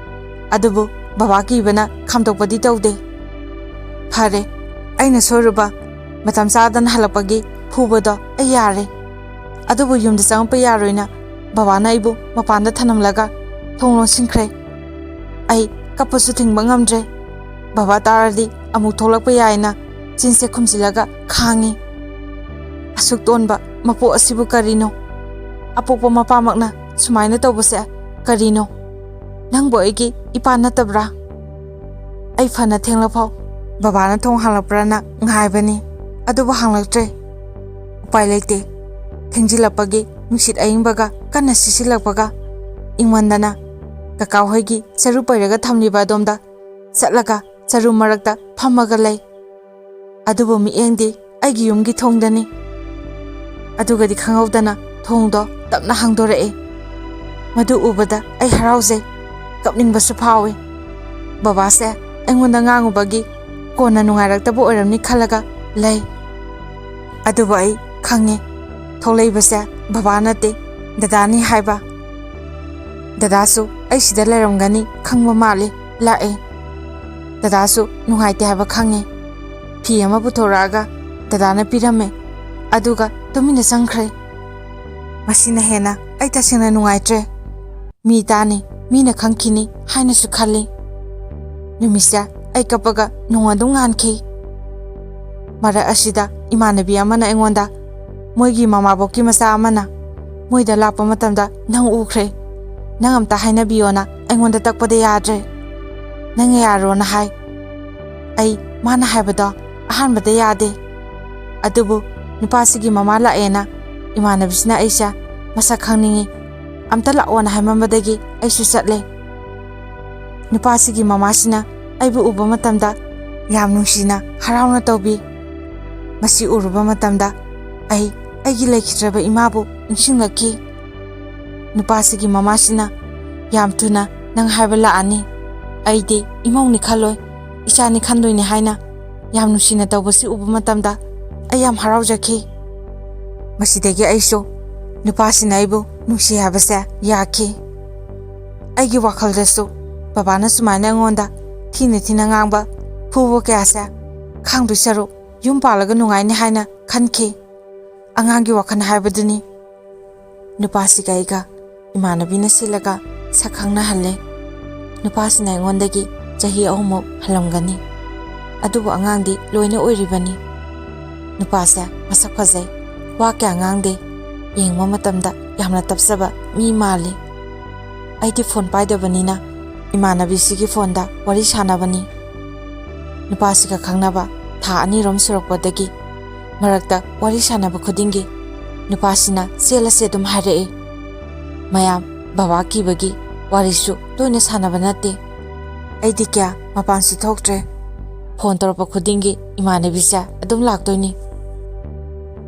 ꯑꯗꯨꯕꯨ ꯕꯕꯥ ꯀꯤꯕꯅ ꯈꯥꯝꯗꯣꯛꯄꯗꯤ ꯇꯧꯗꯦ꯫ ꯐꯔꯦ, ꯑꯩꯅ ꯁꯣꯏꯔꯨꯕ, ꯃꯇꯝ ꯆꯥꯗꯅ ꯍꯜꯂꯛꯄꯒꯤ ꯐꯨꯕꯗꯣ ꯑꯩ ꯌꯥꯔꯦ꯫ ꯑꯗꯨꯕꯨ ꯌꯨꯝꯗ ꯆꯪꯉꯛꯄ ꯌꯥꯔꯣꯏꯅ ꯕꯕꯥꯅ ꯑꯩꯕꯨ ꯃꯄꯥꯟꯗ ꯊꯅꯝꯂꯒ ꯊꯣꯡ ꯂꯣꯟꯁꯤꯟꯈ꯭ꯔꯦ꯫ ꯑꯩ ꯀꯞꯄꯁꯨ ꯊꯤꯡꯕ ꯉꯝꯗ꯭ꯔꯦ꯫ ꯕꯕꯥ ꯇꯥꯔꯗꯤ ꯑꯃꯨꯛ ꯊꯣꯛꯂꯛꯄ ꯌꯥꯏꯅ ꯆꯤꯟꯁꯦ ꯈꯨꯝꯖꯤꯜꯂꯒ ꯈꯥꯡꯉꯤ꯫ ꯑꯁꯨꯛ ꯇꯣꯟꯕ ꯃꯄꯣꯛ ꯑꯁꯤꯕꯨ ꯀꯔꯤꯅꯣ? ꯑꯄꯣꯛꯄ ꯃꯄꯥꯃꯛꯅ ꯁꯨꯃꯥꯏꯅ ꯇꯧꯕꯁꯦ ꯀꯔꯤꯅꯣ? ꯅꯪꯕꯨ ꯑꯩꯒꯤ ꯏꯄꯥ ꯅꯠꯇꯕ꯭ꯔꯥ? ꯑꯩ ꯐꯅ ꯊꯦꯡꯂꯐꯥꯎ ꯕꯕꯥꯅ ꯊꯣꯡ ꯍꯥꯡꯂꯛꯄ꯭ꯔꯥꯅ ꯉꯥꯏꯕꯅꯤ꯫ ꯑꯗꯨꯕꯨ ꯍꯥꯡꯂꯛꯇ꯭ꯔꯦ꯫ ꯎꯄꯥꯏ ꯂꯩꯇꯦ꯫ ꯊꯦꯡꯖꯤꯜꯂꯛꯄꯒꯤ ꯅꯨꯡꯁꯤꯠ ꯑꯏꯪꯕꯒ ꯀꯟꯅ ꯁꯤꯠꯁꯤꯜꯂꯛꯄꯒ ꯏꯪꯃꯟꯗꯅ ꯀꯀꯥ ꯍꯣꯏꯒꯤ ꯆꯔꯨ ꯄꯩꯔꯒ ꯊꯝꯂꯤꯕ ꯑꯗꯣꯝꯗ ꯆꯠꯂꯒ ꯆꯔꯨ ꯃꯔꯛꯇ ꯐꯝꯃꯒ ꯂꯩ꯫ ꯑꯗꯨꯕꯨ ꯃꯤꯠꯌꯦꯡꯗꯤ ꯑꯩꯒꯤ ꯌꯨꯝꯒꯤ ꯊꯣꯡꯗꯅꯤ꯫ ꯑꯗꯨꯒꯗꯤ ꯈꯪꯍꯧꯗꯅ ꯊꯣꯡꯗꯣ ꯇꯞꯅ ꯍꯥꯡꯗꯣꯔꯛꯑꯦ꯫ ꯃꯗꯨ ꯎꯕꯗ ꯑꯩ ꯍꯔꯥꯎꯖꯩ, ꯀꯞꯅꯤꯡꯕꯁꯨ ꯐꯥꯎꯏ꯫ ꯕꯕꯥꯁꯦ ꯑꯩꯉꯣꯟꯗ ꯉꯥꯡꯉꯨꯕꯒꯤ ꯀꯣꯟꯅ ꯅꯨꯡꯉꯥꯏꯔꯛꯇꯕ ꯑꯣꯏꯔꯝꯅꯤ ꯈꯜꯂꯒ ꯂꯩ꯫ ꯑꯗꯨꯕꯨ ꯑꯩ ꯈꯪꯉꯦ, ꯊꯣꯛꯂꯛꯏꯕꯁꯦ ꯕꯕꯥ ꯅꯠꯇꯦ, ꯗꯗꯥꯅꯤ ꯍꯥꯏꯕ꯫ ꯗꯗꯥꯁꯨ ꯑꯩ ꯁꯤꯗ ꯂꯩꯔꯝꯒꯅꯤ ꯈꯪꯕ ꯃꯥꯜꯂꯤ, ꯂꯥꯛꯑꯦ꯫ ꯗꯗꯥꯁꯨ ꯅꯨꯡꯉꯥꯏꯇꯦ ꯍꯥꯏꯕ ꯈꯪꯉꯦ꯫ ꯐꯤ ꯑꯃ ꯄꯨꯊꯣꯔꯛꯑꯒ ꯗꯗꯥꯅ ꯄꯤꯔꯝꯃꯦ, ꯑꯗꯨꯒ ꯇꯨꯃꯤꯟꯅ ꯆꯪꯈ꯭ꯔꯦ꯫ ꯃꯁꯤꯅ ꯍꯦꯟꯅ ꯑꯩ ꯇꯁꯦꯡꯅ ꯅꯨꯡꯉꯥꯏꯇ꯭ꯔꯦ꯫ ꯃꯤ ꯇꯥꯅꯤ, ꯃꯤꯅ ꯈꯪꯈꯤꯅꯤ ꯍꯥꯏꯅꯁꯨ ꯈꯜꯂꯤ꯫ ꯅꯨꯃꯤꯠꯁꯦ ꯑꯩ ꯀꯞꯄꯒ ꯅꯣꯡ ꯑꯗꯨꯝ ꯉꯥꯟꯈꯤ꯫ ꯃꯔꯛ ꯑꯁꯤꯗ ꯏꯃꯥꯟꯅꯕꯤ ꯑꯃꯅ ꯑꯩꯉꯣꯟꯗ, "ꯃꯣꯏꯒꯤ ꯃꯃꯥꯕꯣꯛꯀꯤ ꯃꯆꯥ ꯑꯃꯅ ꯃꯣꯏꯗ ꯂꯥꯛꯄ ꯃꯇꯝꯗ ꯅꯪ ꯎꯈ꯭ꯔꯦ, ꯅꯪ ꯑꯝꯇ ꯍꯥꯏꯅꯕꯤꯌꯣꯅ ꯑꯩꯉꯣꯟꯗ ꯇꯛꯄꯗ ꯌꯥꯗ꯭ꯔꯦ꯫ ꯅꯪ ꯌꯥꯔꯣꯅ ꯍꯥꯏ꯫" ꯑꯩ ꯃꯥꯅ ꯍꯥꯏꯕꯗꯣ ꯑꯍꯥꯟꯕꯗ ꯌꯥꯗꯦ꯫ ꯑꯗꯨꯕꯨ ꯅꯨꯄꯥꯁꯤꯒꯤ ꯃꯃꯥ ꯂꯥꯛꯑꯦꯅ ꯏꯃꯥꯟꯅꯕꯤꯁꯤꯅ ꯑꯩꯁꯦ ꯃꯁꯛ ꯈꯪꯅꯤꯡꯉꯤ, ꯑꯝꯇ ꯂꯥꯛꯑꯣꯅ ꯍꯥꯏꯃꯟꯕꯗꯒꯤ ꯑꯩꯁꯨ ꯆꯠꯂꯦ꯫ ꯅꯨꯄꯥꯁꯤꯒꯤ ꯃꯃꯥꯁꯤꯅ ꯑꯩꯕꯨ ꯎꯕ ꯃꯇꯝꯗ ꯌꯥꯝ ꯅꯨꯡꯁꯤꯅ ꯍꯔꯥꯎꯅ ꯇꯧꯕꯤ꯫ ꯃꯁꯤ ꯎꯔꯨꯕ ꯃꯇꯝꯗ ꯑꯩ ꯑꯩꯒꯤ ꯂꯩꯈꯤꯗ꯭ꯔꯕ ꯏꯃꯥꯕꯨ ꯅꯤꯡꯁꯤꯡꯂꯛꯈꯤ꯫ ꯅꯨꯄꯥꯁꯤꯒꯤ ꯃꯃꯥꯁꯤꯅ, "ꯌꯥꯝ ꯊꯨꯅ ꯅꯪ ꯍꯥꯏꯕ ꯂꯥꯛꯑꯅꯤ꯫ ꯑꯩꯗꯤ ꯏꯃꯧꯅꯤ ꯈꯜꯂꯣꯏ, ꯏꯆꯥꯅꯤ ꯈꯟꯗꯣꯏꯅꯤ" ꯍꯥꯏꯅ ꯌꯥꯝ ꯅꯨꯡꯁꯤꯅ ꯇꯧꯕꯁꯤ ꯎꯕ ꯃꯇꯝꯗ ꯑꯩ ꯌꯥꯝ ꯍꯔꯥꯎꯖꯈꯤ꯫ ꯃꯁꯤꯗꯒꯤ ꯑꯩꯁꯨ ꯅꯨꯄꯥꯁꯤꯅ ꯑꯩꯕꯨ ꯅꯨꯡꯁꯤ ꯍꯥꯏꯕꯁꯦ ꯌꯥꯈꯤ꯫ ꯑꯩꯒꯤ ꯋꯥꯈꯜꯗꯁꯨ ꯕꯕꯥꯅ ꯁꯨꯃꯥꯏꯅ ꯑꯩꯉꯣꯟꯗ ꯊꯤꯅ ꯊꯤꯅ ꯉꯥꯡꯕ, ꯐꯨꯕ ꯀꯌꯥꯁꯦ ꯈꯥꯡꯗꯣꯏ ꯁꯔꯨꯛ ꯌꯨꯝ ꯄꯥꯜꯂꯒ ꯅꯨꯡꯉꯥꯏꯅꯤ ꯍꯥꯏꯅ ꯈꯟꯈꯤ꯫ ꯑꯉꯥꯡꯒꯤ ꯋꯥꯈꯜ ꯍꯥꯏꯕꯗꯨꯅꯤ꯫ ꯅꯨꯄꯥꯁꯤꯒ ꯑꯩꯒ ꯏꯃꯥꯟꯅꯕꯤꯅ ꯁꯤꯜꯂꯒ ꯁꯛ ꯈꯪꯅꯍꯜꯂꯦ꯫ ꯅꯨꯄꯥꯁꯤꯅ ꯑꯩꯉꯣꯟꯗꯒꯤ ꯆꯍꯤ ꯑꯍꯨꯝꯃꯨꯛ ꯍꯜꯂꯝꯒꯅꯤ꯫ ꯑꯗꯨꯕꯨ ꯑꯉꯥꯡꯗꯤ ꯂꯣꯏꯅ ꯑꯣꯏꯔꯤꯕꯅꯤ꯫ ꯅꯨꯄꯥꯁꯦ ꯃꯁꯛ ꯐꯖꯩ, ꯋꯥ ꯀꯌꯥ ꯉꯥꯡꯗꯦ, ꯌꯦꯡꯕ ꯃꯇꯝꯗ ꯌꯥꯝꯅ ꯇꯞꯆꯕ ꯃꯤ ꯃꯥꯜꯂꯤ꯫ ꯑꯩꯗꯤ ꯐꯣꯟ ꯄꯥꯏꯗꯕꯅꯤꯅ ꯏꯃꯥꯟꯅꯕꯤꯁꯤꯒꯤ ꯐꯣꯟꯗ ꯋꯥꯔꯤ ꯁꯥꯟꯅꯕꯅꯤ꯫ ꯅꯨꯄꯥꯁꯤꯒ ꯈꯪꯅꯕ ꯊꯥ ꯑꯅꯤꯔꯣꯝ ꯁꯨꯔꯛꯄꯗꯒꯤ ꯃꯔꯛꯇ ꯋꯥꯔꯤ ꯁꯥꯟꯅꯕ ꯈꯨꯗꯤꯡꯒꯤ ꯅꯨꯄꯥꯁꯤꯅ ꯆꯦꯜꯂꯁꯦ ꯑꯗꯨꯝ ꯍꯥꯏꯔꯛꯏ꯫ ꯃꯌꯥꯝ, ꯕꯕꯥ ꯀꯤꯕꯒꯤ ꯋꯥꯔꯤꯁꯨ ꯇꯣꯏꯅ ꯁꯥꯟꯅꯕ ꯅꯠꯇꯦ꯫ ꯑꯩꯗꯤ ꯀꯌꯥ ꯃꯄꯥꯟꯁꯨ ꯊꯣꯛꯇ꯭ꯔꯦ꯫ ꯐꯣꯟ ꯇꯧꯔꯛꯄ ꯈꯨꯗꯤꯡꯒꯤ ꯏꯃꯥꯟꯅꯕꯤꯁꯦ ꯑꯗꯨꯝ ꯂꯥꯛꯇꯣꯏꯅꯤ꯫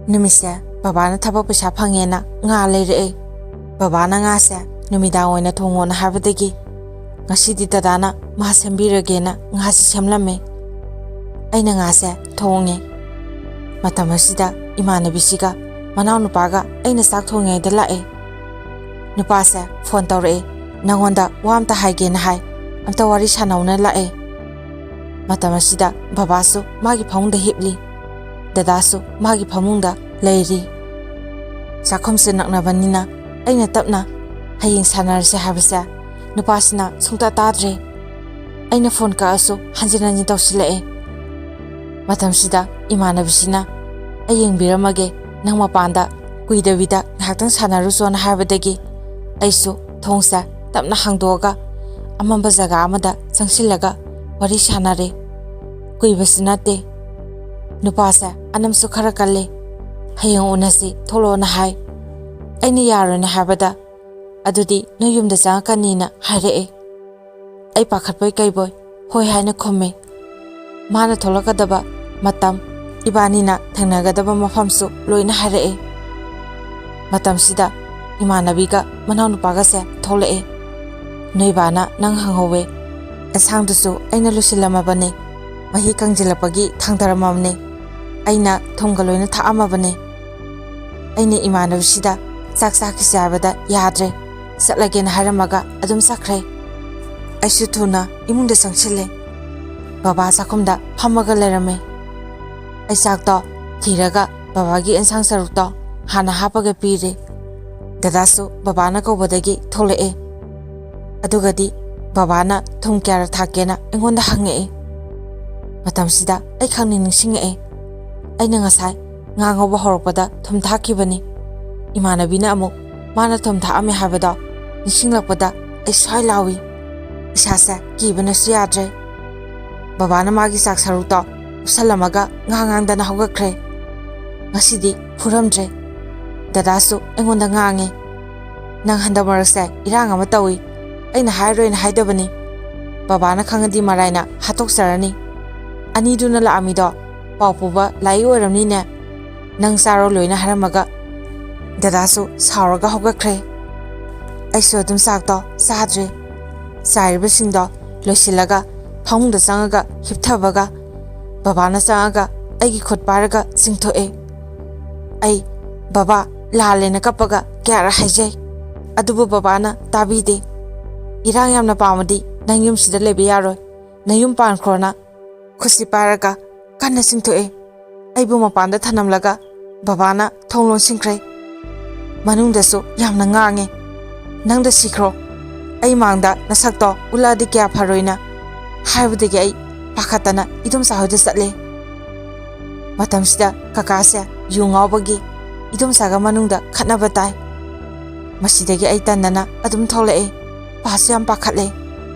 ꯅꯨꯃꯤꯠꯁꯦ ꯕꯕꯥꯅ ꯊꯕꯛ ꯄꯩꯁꯥ ꯐꯪꯉꯦꯅ ꯉꯥ ꯂꯩꯔꯛꯑꯦ꯫ ꯕꯕꯥꯅ ꯉꯥꯁꯦ ꯅꯨꯃꯤꯗꯥꯡ ꯑꯣꯏꯅ ꯊꯣꯡꯉꯣꯅ ꯍꯥꯏꯕꯗꯒꯤ ꯉꯁꯤꯗꯤ ꯗꯗꯥꯅ ꯃꯥ ꯁꯦꯝꯕꯤꯔꯒꯦꯅ ꯉꯥꯁꯦ ꯁꯦꯝꯂꯝꯃꯦ꯫ ꯑꯩꯅ ꯉꯥꯁꯦ ꯊꯣꯡꯉꯦ꯫ ꯃꯇꯝ ꯑꯁꯤꯗ ꯏꯃꯥꯟꯅꯕꯤꯁꯤꯒ ꯃꯅꯥꯎꯅꯨꯄꯥꯒ ꯑꯩꯅ ꯆꯥꯛ ꯊꯣꯡꯉꯤꯉꯩꯗ ꯂꯥꯛꯑꯦ꯫ ꯅꯨꯄꯥꯁꯦ ꯐꯣꯟ ꯇꯧꯔꯛꯑꯦ, "ꯅꯪꯉꯣꯟꯗ ꯋꯥ ꯑꯝꯇ ꯍꯥꯏꯒꯦꯅ ꯍꯥꯏ, ꯑꯝꯇ ꯋꯥꯔꯤ ꯁꯥꯟꯅꯧꯅ" ꯂꯥꯛꯑꯦ꯫ ꯃꯇꯝ ꯑꯁꯤꯗ ꯕꯕꯥꯁꯨ ꯃꯥꯒꯤ ꯐꯃꯨꯡꯗ ꯍꯤꯞꯂꯤ, ꯗꯗꯥꯁꯨ ꯃꯥꯒꯤ ꯐꯃꯨꯡꯗ ꯂꯩꯔꯤ꯫ ꯆꯥꯛꯈꯨꯝꯁꯨ ꯅꯛꯅꯕꯅꯤꯅ ꯑꯩꯅ ꯇꯞꯅ "ꯍꯌꯦꯡ ꯁꯥꯟꯅꯔꯁꯦ" ꯍꯥꯏꯕꯁꯦ ꯅꯨꯄꯥꯁꯤꯅ ꯁꯨꯡꯇꯥ ꯇꯥꯗ꯭ꯔꯦ꯫ ꯑꯩꯅ ꯐꯣꯟ ꯀꯛꯑꯁꯨ ꯍꯟꯖꯤꯟ ꯍꯟꯖꯤꯟ ꯇꯧꯁꯤꯜꯂꯛꯑꯦ꯫ ꯃꯇꯝꯁꯤꯗ ꯏꯃꯥꯟꯅꯕꯤꯁꯤꯅ "ꯑꯩ ꯌꯦꯡꯕꯤꯔꯝꯃꯒꯦ, ꯅꯪ ꯃꯄꯥꯟꯗ ꯀꯨꯏꯗꯕꯤꯗ ꯉꯥꯏꯍꯥꯛꯇꯪ ꯁꯥꯟꯅꯔꯨꯆꯣꯅ" ꯍꯥꯏꯕꯗꯒꯤ ꯑꯩꯁꯨ ꯊꯣꯡꯁꯦ ꯇꯞꯅ ꯍꯥꯡꯗꯣꯛꯑꯒ ꯑꯃꯝꯕ ꯖꯒꯥ ꯑꯃꯗ ꯆꯪꯁꯤꯜꯂꯒ ꯋꯥꯔꯤ ꯁꯥꯟꯅꯔꯦ꯫ ꯀꯨꯏꯕꯁꯨ ꯅꯠꯇꯦ, ꯅꯨꯄꯥꯁꯦ ꯑꯅꯝꯁꯨ ꯈꯔ ꯀꯜꯂꯦ꯫ "ꯍꯌꯦꯡ ꯎꯅꯁꯤ, ꯊꯣꯛꯂꯛꯑꯣꯅ" ꯍꯥꯏ꯫ ꯑꯩꯅ ꯌꯥꯔꯣꯏꯅ ꯍꯥꯏꯕꯗ, "ꯑꯗꯨꯗꯤ ꯅꯣꯏ ꯌꯨꯝꯗ ꯆꯪꯉꯛꯀꯅꯤꯅ" ꯍꯥꯏꯔꯛꯑꯦ꯫ ꯑꯩ ꯄꯥꯈꯠꯄꯣꯏ ꯀꯩꯕꯣꯏ "ꯍꯣꯏ" ꯍꯥꯏꯅ ꯈꯨꯝꯃꯦ꯫ ꯃꯥꯅ ꯊꯣꯛꯂꯛꯀꯗꯕ ꯃꯇꯝ, ꯏꯕꯥꯅꯤꯅ ꯊꯦꯡꯅꯒꯗꯕ ꯃꯐꯝꯁꯨ ꯂꯣꯏꯅ ꯍꯥꯏꯔꯛꯑꯦ꯫ ꯃꯇꯝꯁꯤꯗ ꯏꯃꯥꯟꯅꯕꯤꯒ ꯃꯅꯥꯎꯅꯨꯄꯥꯒꯁꯦ ꯊꯣꯛꯂꯛꯑꯦ꯫ "ꯅꯣꯏ ꯕꯥꯅ ꯅꯪ ꯍꯪꯍꯧꯋꯦ, ꯑꯦꯟꯁꯥꯡꯗꯨꯁꯨ ꯑꯩꯅ ꯂꯣꯏꯁꯤꯜꯂꯝꯃꯕꯅꯦ, ꯃꯍꯤ ꯀꯪꯁꯤꯜꯂꯛꯄꯒꯤ ꯊꯥꯡꯗꯔꯝꯃꯕꯅꯦ, ꯑꯩꯅ ꯊꯨꯝꯒ ꯂꯣꯏꯅ ꯊꯥꯛꯑꯝꯃꯕꯅꯦ꯫ ꯑꯩꯅ ꯏꯃꯥꯟꯅꯕꯤꯁꯤꯗ ꯆꯥꯛ ꯆꯥꯈꯤꯁꯦ ꯍꯥꯏꯕꯗ ꯌꯥꯗ꯭ꯔꯦ, ꯆꯠꯂꯒꯦꯅ ꯍꯥꯏꯔꯝꯃꯒ ꯑꯗꯨꯝ ꯆꯠꯈ꯭ꯔꯦ꯫ ꯑꯩꯁꯨ ꯊꯨꯅ ꯏꯃꯨꯡꯗ ꯆꯪꯁꯤꯜꯂꯦ꯫ ꯕꯕꯥ ꯆꯥꯛꯈꯨꯝꯗ ꯐꯝꯃꯒ ꯂꯩꯔꯝꯃꯦ꯫ ꯑꯩ ꯆꯥꯛꯇꯣ ꯊꯤꯔꯒ ꯕꯕꯥꯒꯤ ꯑꯦꯟꯁꯥꯡ ꯁꯔꯨꯛꯇꯣ ꯍꯥꯟꯅ ꯍꯥꯞꯄꯒ ꯄꯤꯔꯦ꯫ ꯗꯗꯥꯁꯨ ꯕꯕꯥꯅ ꯀꯧꯕꯗꯒꯤ ꯊꯣꯛꯂꯛꯑꯦ꯫ ꯑꯗꯨꯒꯗꯤ ꯕꯕꯥꯅ ꯊꯨꯝ ꯀꯌꯥꯔꯛ ꯊꯥꯛꯀꯦꯅ ꯑꯩꯉꯣꯟꯗ ꯍꯪꯉꯛꯑꯦ꯫ ꯃꯇꯝꯁꯤꯗ ꯑꯩ ꯈꯪꯅꯤꯡ ꯅꯤꯡꯁꯤꯡꯉꯛꯑꯦ꯫ ꯑꯩꯅ ꯉꯁꯥꯏ ꯉꯥ ꯉꯧꯕ ꯍꯧꯔꯛꯄꯗ ꯊꯨꯝ ꯊꯥꯛꯈꯤꯕꯅꯤ꯫ ꯏꯃꯥꯟꯅꯕꯤꯅ ꯑꯃꯨꯛ ꯃꯥꯅ ꯊꯨꯝ ꯊꯥꯛꯑꯝꯃꯦ ꯍꯥꯏꯕꯗꯣ ꯅꯤꯡꯁꯤꯡꯂꯛꯄꯗ ꯑꯩ ꯁ꯭ꯋꯥꯏ ꯂꯥꯎꯏ꯫ ꯏꯁꯥꯁꯦ ꯀꯤꯕꯅꯁꯨ ꯌꯥꯗ꯭ꯔꯦ꯫ ꯕꯕꯥꯅ ꯃꯥꯒꯤ ꯆꯥꯛ ꯁꯔꯨꯛꯇꯣ ꯎꯞꯁꯜꯂꯝꯃꯒ ꯉꯥ ꯉꯥꯡꯗꯅ ꯍꯧꯒꯠꯈ꯭ꯔꯦ꯫ ꯉꯁꯤꯗꯤ ꯐꯨꯔꯝꯗ꯭ꯔꯦ꯫ ꯗꯗꯥꯁꯨ ꯑꯩꯉꯣꯟꯗ ꯉꯥꯡꯉꯦ, "ꯅꯪ ꯍꯟꯗꯛ ꯃꯔꯛꯁꯦ ꯏꯔꯥꯡ ꯑꯃ ꯇꯧꯏ, ꯑꯩꯅ ꯍꯥꯏꯔꯣꯏꯅ ꯍꯥꯏꯗꯕꯅꯤ, ꯕꯕꯥꯅ ꯈꯪꯉꯗꯤ ꯃꯔꯥꯏꯅ ꯍꯥꯠꯇꯣꯛꯆꯔꯅꯤ꯫ ꯑꯅꯤꯗꯨꯅ ꯂꯥꯛꯑꯝꯃꯤꯗꯣ ꯄꯥꯎ ꯄꯨꯕ ꯂꯥꯛꯏ ꯑꯣꯏꯔꯝꯅꯤꯅꯦ, ꯅꯪ ꯆꯥꯔꯣ ꯂꯣꯏꯅ" ꯍꯥꯏꯔꯝꯃꯒ ꯗꯗꯥꯁꯨ ꯁꯥꯎꯔꯒ ꯍꯧꯒꯠꯈ꯭ꯔꯦ꯫ ꯑꯩꯁꯨ ꯑꯗꯨꯝ ꯆꯥꯛꯇꯣ ꯆꯥꯗ꯭ꯔꯦ꯫ ꯆꯥꯏꯔꯤꯕꯁꯤꯡꯗꯣ ꯂꯣꯏꯁꯤꯜꯂꯒ ꯐꯃꯨꯡꯗ ꯆꯪꯉꯒ ꯍꯤꯞꯊꯕꯒ ꯕꯕꯥꯅ ꯆꯪꯉꯒ ꯑꯩꯒꯤ ꯈꯨꯠ ꯄꯥꯏꯔꯒ ꯆꯤꯡꯊꯣꯛꯑꯦ꯫ ꯑꯩ "ꯕꯕꯥ, ꯂꯥꯜꯂꯦꯅ" ꯀꯞꯄꯒ ꯀꯌꯥꯔꯛ ꯍꯥꯏꯖꯩ, ꯑꯗꯨꯕꯨ ꯕꯕꯥꯅ ꯇꯥꯕꯤꯗꯦ꯫ "ꯏꯔꯥꯡ ꯌꯥꯝꯅ ꯄꯥꯝꯃꯗꯤ ꯅꯪ ꯌꯨꯝꯁꯤꯗ ꯂꯩꯕ ꯌꯥꯔꯣꯏ, ꯅꯌꯨꯝ ꯄꯥꯟꯈ꯭ꯔꯣꯅ" ꯈꯨꯠꯁꯤ ꯄꯥꯏꯔꯒ ꯀꯟꯅ ꯆꯤꯡꯊꯣꯛꯑꯦ꯫ ꯑꯩꯕꯨ ꯃꯄꯥꯟꯗ ꯊꯅꯝꯂꯒ ꯕꯕꯥꯅ ꯊꯣꯡ ꯂꯣꯟꯁꯤꯟꯈ꯭ꯔꯦ꯫ ꯃꯅꯨꯡꯗꯁꯨ ꯌꯥꯝꯅ ꯉꯥꯡꯉꯦ, "ꯅꯪꯗ ꯁꯤꯈ꯭ꯔꯣ, ꯑꯩ ꯃꯥꯡꯗ ꯅꯁꯛꯇꯣ ꯎꯠꯂꯛꯑꯗꯤ ꯀꯌꯥ ꯐꯔꯣꯏꯅ" ꯍꯥꯏꯕꯗꯒꯤ ꯑꯩ ꯄꯥꯈꯠꯇꯅ ꯏꯗꯣꯝꯆꯥ ꯍꯣꯏꯗ ꯆꯠꯂꯦ꯫ ꯃꯇꯝꯁꯤꯗ ꯀꯀꯥꯁꯦ ꯌꯨ ꯉꯥꯎꯕꯒꯤ ꯏꯗꯣꯝꯆꯥꯒ ꯃꯅꯨꯡꯗ ꯈꯠꯅꯕ ꯇꯥꯏ꯫ ꯃꯁꯤꯗꯒꯤ ꯑꯩ ꯇꯟꯗꯅ ꯑꯗꯨꯝ ꯊꯣꯛꯂꯛꯑꯦ꯫ ꯄꯥꯁꯨ ꯌꯥꯝ ꯄꯥꯈꯠꯂꯦ꯫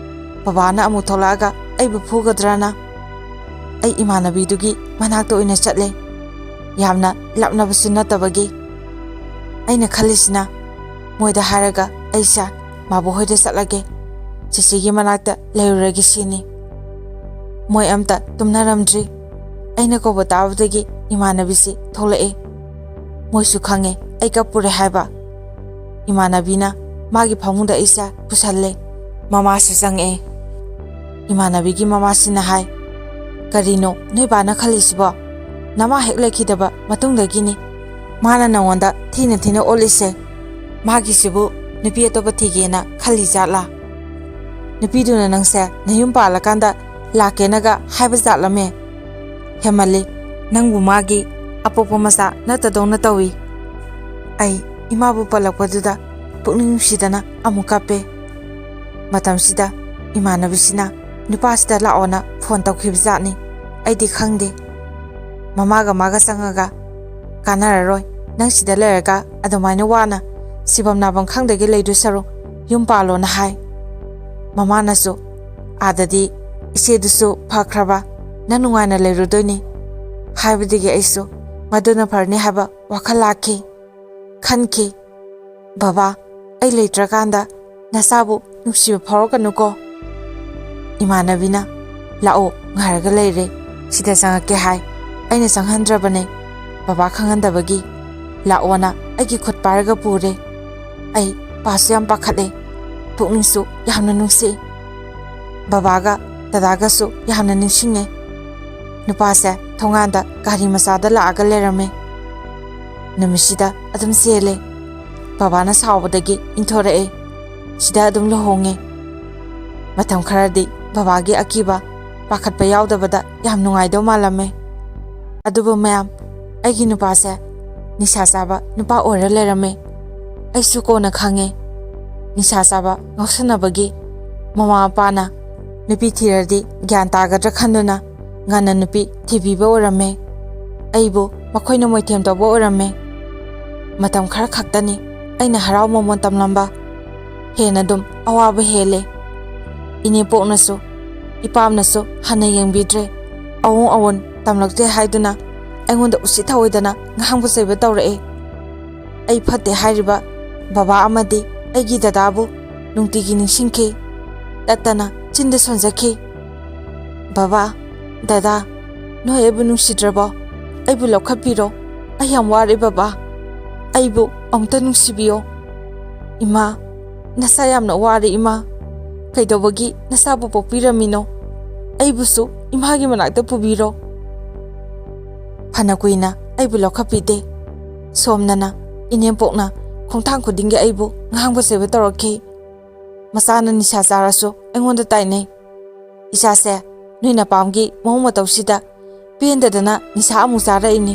ꯕꯕꯥꯅ ꯑꯃꯨꯛ ꯊꯣꯛꯂꯛꯑꯒ ꯑꯩꯕꯨ ꯐꯨꯒꯗ꯭ꯔꯅ꯫ ꯑꯩ ꯏꯃꯥꯟꯅꯕꯤꯗꯨꯒꯤ ꯃꯅꯥꯛꯇ ꯑꯣꯏꯅ ꯆꯠꯂꯦ, ꯌꯥꯝꯅ ꯂꯥꯞꯅꯕꯁꯨ ꯅꯠꯇꯕꯒꯤ꯫ ꯑꯩꯅ ꯈꯜꯂꯤꯁꯤꯅ, ꯃꯣꯏꯗ ꯍꯥꯏꯔꯒ ꯑꯩꯁꯦ ꯃꯥꯕꯣꯛ ꯍꯣꯏꯗ ꯆꯠꯂꯒꯦ, ꯆꯤꯆꯦꯒꯤ ꯃꯅꯥꯛꯇ ꯂꯩꯔꯨꯔꯒꯦ ꯁꯤꯅꯤ꯫ ꯃꯣꯏ ꯑꯝꯇ ꯇꯨꯝꯅꯔꯝꯗ꯭ꯔꯤ꯫ ꯑꯩꯅ ꯀꯧꯕ ꯇꯥꯕꯗꯒꯤ ꯏꯃꯥꯟꯅꯕꯤꯁꯤ ꯊꯣꯛꯂꯛꯑꯦ꯫ ꯃꯣꯏꯁꯨ ꯈꯪꯉꯦ ꯑꯩ ꯀꯞꯄꯨꯔꯦ ꯍꯥꯏꯕ꯫ ꯏꯃꯥꯟꯅꯕꯤꯅ ꯃꯥꯒꯤ ꯐꯃꯨꯡꯗ ꯑꯩꯁꯦ ꯄꯨꯁꯜꯂꯦ꯫ ꯃꯃꯥꯁꯨ ꯆꯪꯉꯛꯑꯦ꯫ ꯏꯃꯥꯟꯅꯕꯤꯒꯤ ꯃꯃꯥꯁꯤꯅ ꯍꯥꯏ, "ꯀꯔꯤꯅꯣ ꯅꯣꯏ ꯕꯥꯅ ꯈꯜꯂꯤꯁꯤꯕꯣ? ꯅꯃꯥ ꯍꯦꯛ ꯂꯩꯈꯤꯗꯕ ꯃꯇꯨꯡꯗꯒꯤꯅꯤ ꯃꯥꯅ ꯅꯉꯣꯟꯗ ꯊꯤꯅ ꯊꯤꯅ ꯑꯣꯠꯂꯤꯁꯦ꯫ ꯃꯥꯒꯤꯁꯤꯕꯨ ꯅꯨꯄꯤ ꯑꯇꯣꯞꯄ ꯊꯤꯒꯦꯅ ꯈꯜꯂꯤ ꯖꯥꯠꯂꯥ? ꯅꯨꯄꯤꯗꯨꯅ ꯅꯪꯁꯦ ꯅꯌꯨꯝ ꯄꯥꯜꯂꯀꯥꯟꯗ ꯂꯥꯛꯀꯦꯅꯒ ꯍꯥꯏꯕ ꯖꯥꯠꯂꯝꯃꯦ? ꯍꯦꯃꯜꯂꯤ, ꯅꯪꯕꯨ ꯃꯥꯒꯤ ꯑꯄꯣꯛꯄ ꯃꯆꯥ ꯅꯠꯇꯗꯧꯅ ꯇꯧꯏ"꯫ ꯑꯩ ꯏꯃꯥꯕꯨ ꯄꯜꯂꯛꯄꯗꯨꯗ ꯄꯨꯛꯅꯤꯡ ꯅꯨꯡꯁꯤꯗꯅ ꯑꯃꯨꯛ ꯀꯞꯄꯦ꯫ ꯃꯇꯝꯁꯤꯗ ꯏꯃꯥꯟꯅꯕꯤꯁꯤꯅ ꯅꯨꯄꯥꯁꯤꯗ ꯂꯥꯛꯑꯣꯅ ꯐꯣꯟ ꯇꯧꯈꯤꯕ ꯖꯥꯠꯅꯤ꯫ ꯑꯩꯗꯤ ꯈꯪꯗꯦ꯫ ꯃꯃꯥꯒ ꯃꯥꯒ ꯆꯪꯉꯒ, "ꯀꯥꯟꯅꯔꯔꯣꯏ, ꯅꯪ ꯁꯤꯗ ꯂꯩꯔꯒ ꯑꯗꯨꯃꯥꯏꯅ ꯋꯥꯅ ꯁꯤꯐꯝ ꯅꯥꯐꯝ ꯈꯪꯗꯒꯩ ꯂꯩꯗꯣꯏ ꯁꯔꯨꯛ ꯌꯨꯝ ꯄꯥꯜꯂꯣꯅ" ꯍꯥꯏ꯫ ꯃꯃꯥꯅꯁꯨ, "ꯑꯥꯗꯗꯤ ꯏꯆꯦꯗꯨꯁꯨ ꯐꯈ꯭ꯔꯕ, ꯅꯪ ꯅꯨꯡꯉꯥꯏꯅ ꯂꯩꯔꯨꯗꯣꯏꯅꯤ" ꯍꯥꯏꯕꯗꯒꯤ ꯑꯩꯁꯨ ꯃꯗꯨꯅ ꯐꯔꯅꯤ ꯍꯥꯏꯕ ꯋꯥꯈꯜ ꯂꯥꯛꯈꯤ꯫ ꯈꯟꯈꯤ, "ꯕꯕꯥ, ꯑꯩ ꯂꯩꯇ꯭ꯔꯀꯥꯟꯗ ꯅꯆꯥꯕꯨ ꯅꯨꯡꯁꯤꯕ ꯐꯥꯎꯔꯛꯀꯅꯨꯀꯣ꯫" ꯏꯃꯥꯟꯅꯕꯤꯅ, "ꯂꯥꯛꯑꯣ, ꯉꯥꯏꯔꯒ ꯂꯩꯔꯦ, ꯁꯤꯗ ꯆꯪꯉꯛꯀꯦ" ꯍꯥꯏ꯫ ꯑꯩꯅ ꯆꯪꯍꯟꯗ꯭ꯔꯕꯅꯦ, ꯕꯕꯥ ꯈꯪꯍꯟꯗꯕꯒꯤ꯫ "ꯂꯥꯛꯑꯣꯅ" ꯑꯩꯒꯤ ꯈꯨꯠ ꯄꯥꯏꯔꯒ ꯄꯨꯔꯦ꯫ ꯑꯩ ꯄꯥꯁꯨ ꯌꯥꯝ ꯄꯥꯈꯠꯂꯦ, ꯄꯨꯛꯅꯤꯡꯁꯨ ꯌꯥꯝꯅ ꯅꯨꯡꯁꯤ꯫ ꯕꯕꯥꯒ ꯗꯗꯥꯒꯁꯨ ꯌꯥꯝꯅ ꯅꯤꯡꯁꯤꯡꯉꯦ꯫ ꯅꯨꯄꯥꯁꯦ ꯊꯣꯡꯒꯥꯟꯗ ꯒꯥꯔꯤ ꯃꯆꯥꯗ ꯂꯥꯛꯑꯒ ꯂꯩꯔꯝꯃꯦ꯫ ꯅꯨꯃꯤꯠꯁꯤꯗ ꯑꯗꯨꯝ ꯆꯦꯜꯂꯦ꯫ ꯕꯕꯥꯅ ꯁꯥꯎꯕꯗꯒꯤ ꯏꯪꯊꯣꯔꯛꯑꯦ꯫ ꯁꯤꯗ ꯑꯗꯨꯝ ꯂꯨꯍꯣꯡꯉꯦ꯫ ꯃꯇꯝ ꯈꯔꯗꯤ ꯕꯕꯥꯒꯤ ꯑꯀꯤꯕ, ꯄꯥꯈꯠꯄ ꯌꯥꯎꯗꯕꯗ ꯌꯥꯝ ꯅꯨꯡꯉꯥꯏꯗꯧ ꯃꯥꯜꯂꯝꯃꯦ꯫ ꯑꯗꯨꯕꯨ ꯃꯌꯥꯝ, ꯑꯩꯒꯤ ꯅꯨꯄꯥꯁꯦ ꯅꯤꯁꯥ ꯆꯥꯕ ꯅꯨꯄꯥ ꯑꯣꯏꯔ ꯂꯩꯔꯝꯃꯦ꯫ ꯑꯩꯁꯨ ꯀꯣꯟꯅ ꯈꯪꯉꯦ, ꯅꯤꯁꯥ ꯆꯥꯕ ꯉꯥꯎꯁꯟꯅꯕꯒꯤ꯫ ꯃꯃꯥ ꯃꯄꯥꯅ ꯅꯨꯄꯤ ꯊꯤꯔꯗꯤ ꯒ꯭ꯌꯥꯟ ꯇꯥꯒꯗ꯭ꯔꯥ ꯈꯟꯗꯨꯅ ꯉꯟꯅ ꯅꯨꯄꯤ ꯊꯤꯕꯤꯕ ꯑꯣꯏꯔꯝꯃꯦ꯫ ꯑꯩꯕꯨ ꯃꯈꯣꯏꯅ ꯃꯣꯏꯊꯦꯝ ꯇꯧꯕ ꯑꯣꯏꯔꯝꯃꯦ꯫ ꯃꯇꯝ ꯈꯔ ꯈꯛꯇꯅꯤ ꯑꯩꯅ ꯍꯔꯥꯎ ꯃꯃꯣꯟ ꯇꯝꯂꯝꯕ, ꯍꯦꯟꯅ ꯑꯗꯨꯝ ꯑꯋꯥꯕ ꯍꯦꯜꯂꯦ꯫ ꯏꯅꯦꯄꯣꯛꯅꯁꯨ, ꯏꯄꯥꯝꯅꯁꯨ ꯍꯟꯅ ꯌꯦꯡꯕꯤꯗ꯭ꯔꯦ꯫ ꯑꯑꯣꯟ ꯑꯑꯣꯟ ꯇꯝꯂꯛꯇꯦ ꯍꯥꯏꯗꯨꯅ ꯑꯩꯉꯣꯟꯗ ꯎꯁꯤꯠ ꯊꯑꯣꯏꯗꯅ ꯉꯥꯡꯕ ꯆꯩꯕ ꯇꯧꯔꯛꯑꯦ꯫ ꯑꯩ ꯐꯠꯇꯦ ꯍꯥꯏꯔꯤꯕ ꯕꯕꯥ ꯑꯃꯗꯤ ꯑꯩꯒꯤ ꯗꯗꯥꯕꯨ ꯅꯨꯡꯇꯤꯒꯤ ꯅꯤꯡꯁꯤꯡꯈꯤ꯫ ꯇꯠꯇꯅ ꯆꯤꯟꯗ ꯁꯣꯟꯖꯈꯤ, "ꯕꯕꯥ, ꯗꯗꯥ, ꯅꯣꯏ ꯑꯩꯕꯨ ꯅꯨꯡꯁꯤꯗ꯭ꯔꯕꯣ? ꯑꯩꯕꯨ ꯂꯧꯈꯠꯄꯤꯔꯣ꯫ ꯑꯩ ꯌꯥꯝ ꯋꯥꯔꯦ ꯕꯕꯥ꯫ ꯑꯩꯕꯨ ꯑꯃꯨꯛꯇ ꯅꯨꯡꯁꯤꯕꯤꯌꯣ꯫ ꯏꯃꯥ, ꯅꯁꯥ ꯌꯥꯝꯅ ꯋꯥꯔꯦ ꯏꯃꯥ꯫ ꯀꯩꯗꯧꯕꯒꯤ ꯅꯁꯥꯕꯨ ꯄꯣꯛꯄꯤꯔꯝꯃꯤꯅꯣ? ꯑꯩꯕꯨꯁꯨ ꯏꯃꯥꯒꯤ ꯃꯅꯥꯛꯇ ꯄꯨꯕꯤꯔꯣ꯫" ꯐꯅ ꯀꯨꯏꯅ ꯑꯩꯕꯨ ꯂꯧꯈꯠꯄꯤꯗꯦ꯫ ꯁꯣꯝꯗꯅ ꯏꯅꯦꯝꯄꯣꯛꯅ ꯈꯣꯡꯊꯥꯡ ꯈꯨꯗꯤꯡꯒꯤ ꯑꯩꯕꯨ ꯉꯥꯡꯕ ꯆꯩꯕ ꯇꯧꯔꯛꯈꯤ꯫ ꯃꯆꯥꯅ ꯅꯤꯁꯥ ꯆꯥꯔꯁꯨ ꯑꯩꯉꯣꯟꯗ ꯇꯥꯏꯅꯩ꯫ "ꯏꯆꯥꯁꯦ, ꯅꯣꯏ ꯅꯄꯥꯝꯒꯤ ꯃꯑꯣꯡ ꯃꯇꯧꯁꯤꯗ ꯄꯦꯟꯗꯗꯅ ꯅꯤꯁꯥ ꯑꯃꯨꯛ ꯆꯥꯔꯛꯏꯅꯤ꯫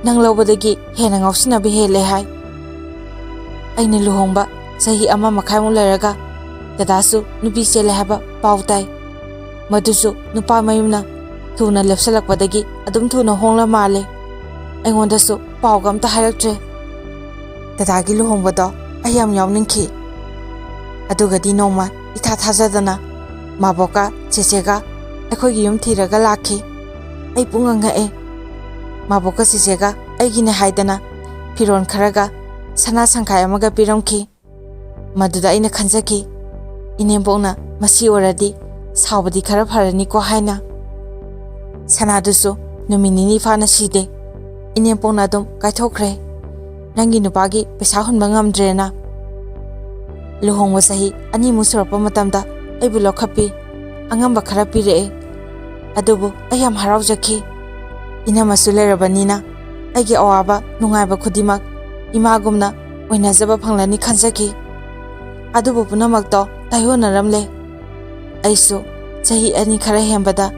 ꯅꯪ ꯂꯧꯕꯗꯒꯤ ꯍꯦꯟꯅ ꯉꯥꯎꯁꯤꯟꯅꯕ ꯍꯦꯜꯂꯦ" ꯍꯥꯏ꯫ ꯑꯩꯅ ꯂꯨꯍꯣꯡꯕ ꯆꯍꯤ ꯑꯃ ꯃꯈꯥꯏꯃꯨꯛ ꯂꯩꯔꯒ ꯗꯗꯥꯁꯨ ꯅꯨꯄꯤ ꯆꯦꯜꯂꯦ ꯍꯥꯏꯕ ꯄꯥꯎ ꯇꯥꯏ꯫ ꯃꯗꯨꯁꯨ ꯅꯨꯄꯥ ꯃꯌꯨꯝꯅ ꯊꯨꯅ ꯂꯦꯞꯁꯤꯜꯂꯛꯄꯗꯒꯤ ꯑꯗꯨꯝ ꯊꯨꯅ ꯍꯣꯡꯂ ꯃꯥꯜꯂꯦ꯫ ꯑꯩꯉꯣꯟꯗꯁꯨ ꯄꯥꯎꯒ ꯑꯝꯇ ꯍꯥꯏꯔꯛꯇ꯭ꯔꯦ꯫ ꯗꯗꯥꯒꯤ ꯂꯨꯍꯣꯡꯕꯗꯣ ꯑꯩ ꯌꯥꯝ ꯌꯥꯎꯅꯤꯡꯈꯤ꯫ ꯑꯗꯨꯒꯗꯤ ꯅꯣꯡꯃ ꯏꯊꯥ ꯊꯥꯖꯗꯅ ꯃꯥꯕꯣꯛꯀ ꯆꯦꯆꯦꯒ ꯑꯩꯈꯣꯏꯒꯤ ꯌꯨꯝ ꯊꯤꯔꯒ ꯂꯥꯛꯈꯤ꯫ ꯑꯩ ꯄꯨꯡꯉꯛ ꯉꯛꯑꯦ꯫ ꯃꯥꯕꯣꯛꯀ ꯆꯦꯆꯦꯒ ꯑꯩꯒꯤꯅꯦ ꯍꯥꯏꯗꯅ ꯐꯤꯔꯣꯜ ꯈꯔꯒ ꯁꯅꯥ ꯁꯪꯈꯥꯏ ꯑꯃꯒ ꯄꯤꯔꯝꯈꯤ꯫ ꯃꯗꯨꯗ ꯑꯩꯅ ꯈꯟꯖꯈꯤ, "ꯏꯅꯦꯝꯕꯣꯛꯅ ꯃꯁꯤ ꯑꯣꯏꯔꯗꯤ ꯁꯥꯎꯕꯗꯤ ꯈꯔ ꯐꯔꯅꯤꯀꯣ" ꯍꯥꯏꯅ꯫ ꯁꯅꯥꯗꯨꯁꯨ ꯅꯨꯃꯤꯠ ꯅꯤꯅꯤ ꯐꯥꯅ ꯁꯤꯗꯦ꯫ ꯏꯅꯦꯝꯕꯣꯛꯅ ꯑꯗꯨꯝ ꯀꯥꯏꯊꯣꯛꯈ꯭ꯔꯦ꯫ "ꯅꯪꯒꯤ ꯅꯨꯄꯥꯒꯤ ꯄꯩꯁꯥ ꯍꯨꯟꯕ ꯉꯝꯗ꯭ꯔꯦꯅ" ꯂꯨꯍꯣꯡꯕ ꯆꯍꯤ ꯑꯅꯤꯃꯨꯛ ꯁꯨꯔꯛꯄ ꯃꯇꯝꯗ ꯑꯩꯕꯨ ꯂꯧꯈꯠꯄꯤ꯫ ꯑꯉꯝꯕ ꯈꯔ ꯄꯤꯔꯛꯑꯦ꯫ ꯑꯗꯨꯕꯨ ꯑꯩ ꯌꯥꯝ ꯍꯔꯥꯎꯖꯈꯤ꯫ ꯏꯅꯝꯃꯁꯨ ꯂꯩꯔꯕꯅꯤꯅ ꯑꯩꯒꯤ ꯑꯋꯥꯕ ꯅꯨꯡꯉꯥꯏꯕ ꯈꯨꯗꯤꯡꯃꯛ ꯏꯃꯥꯒꯨꯝꯅ ꯑꯣꯏꯅꯖꯕ ꯐꯪꯂꯅꯤ ꯈꯟꯖꯈꯤ꯫ ꯑꯗꯨꯕꯨ ꯄꯨꯝꯅꯃꯛꯇꯣ ꯇꯥꯏꯑꯣꯟꯅꯔꯝꯂꯦ꯫ ꯑꯩꯁꯨ ꯆꯍꯤ ꯑꯅꯤ ꯈꯔ ꯍꯦꯟꯕꯗ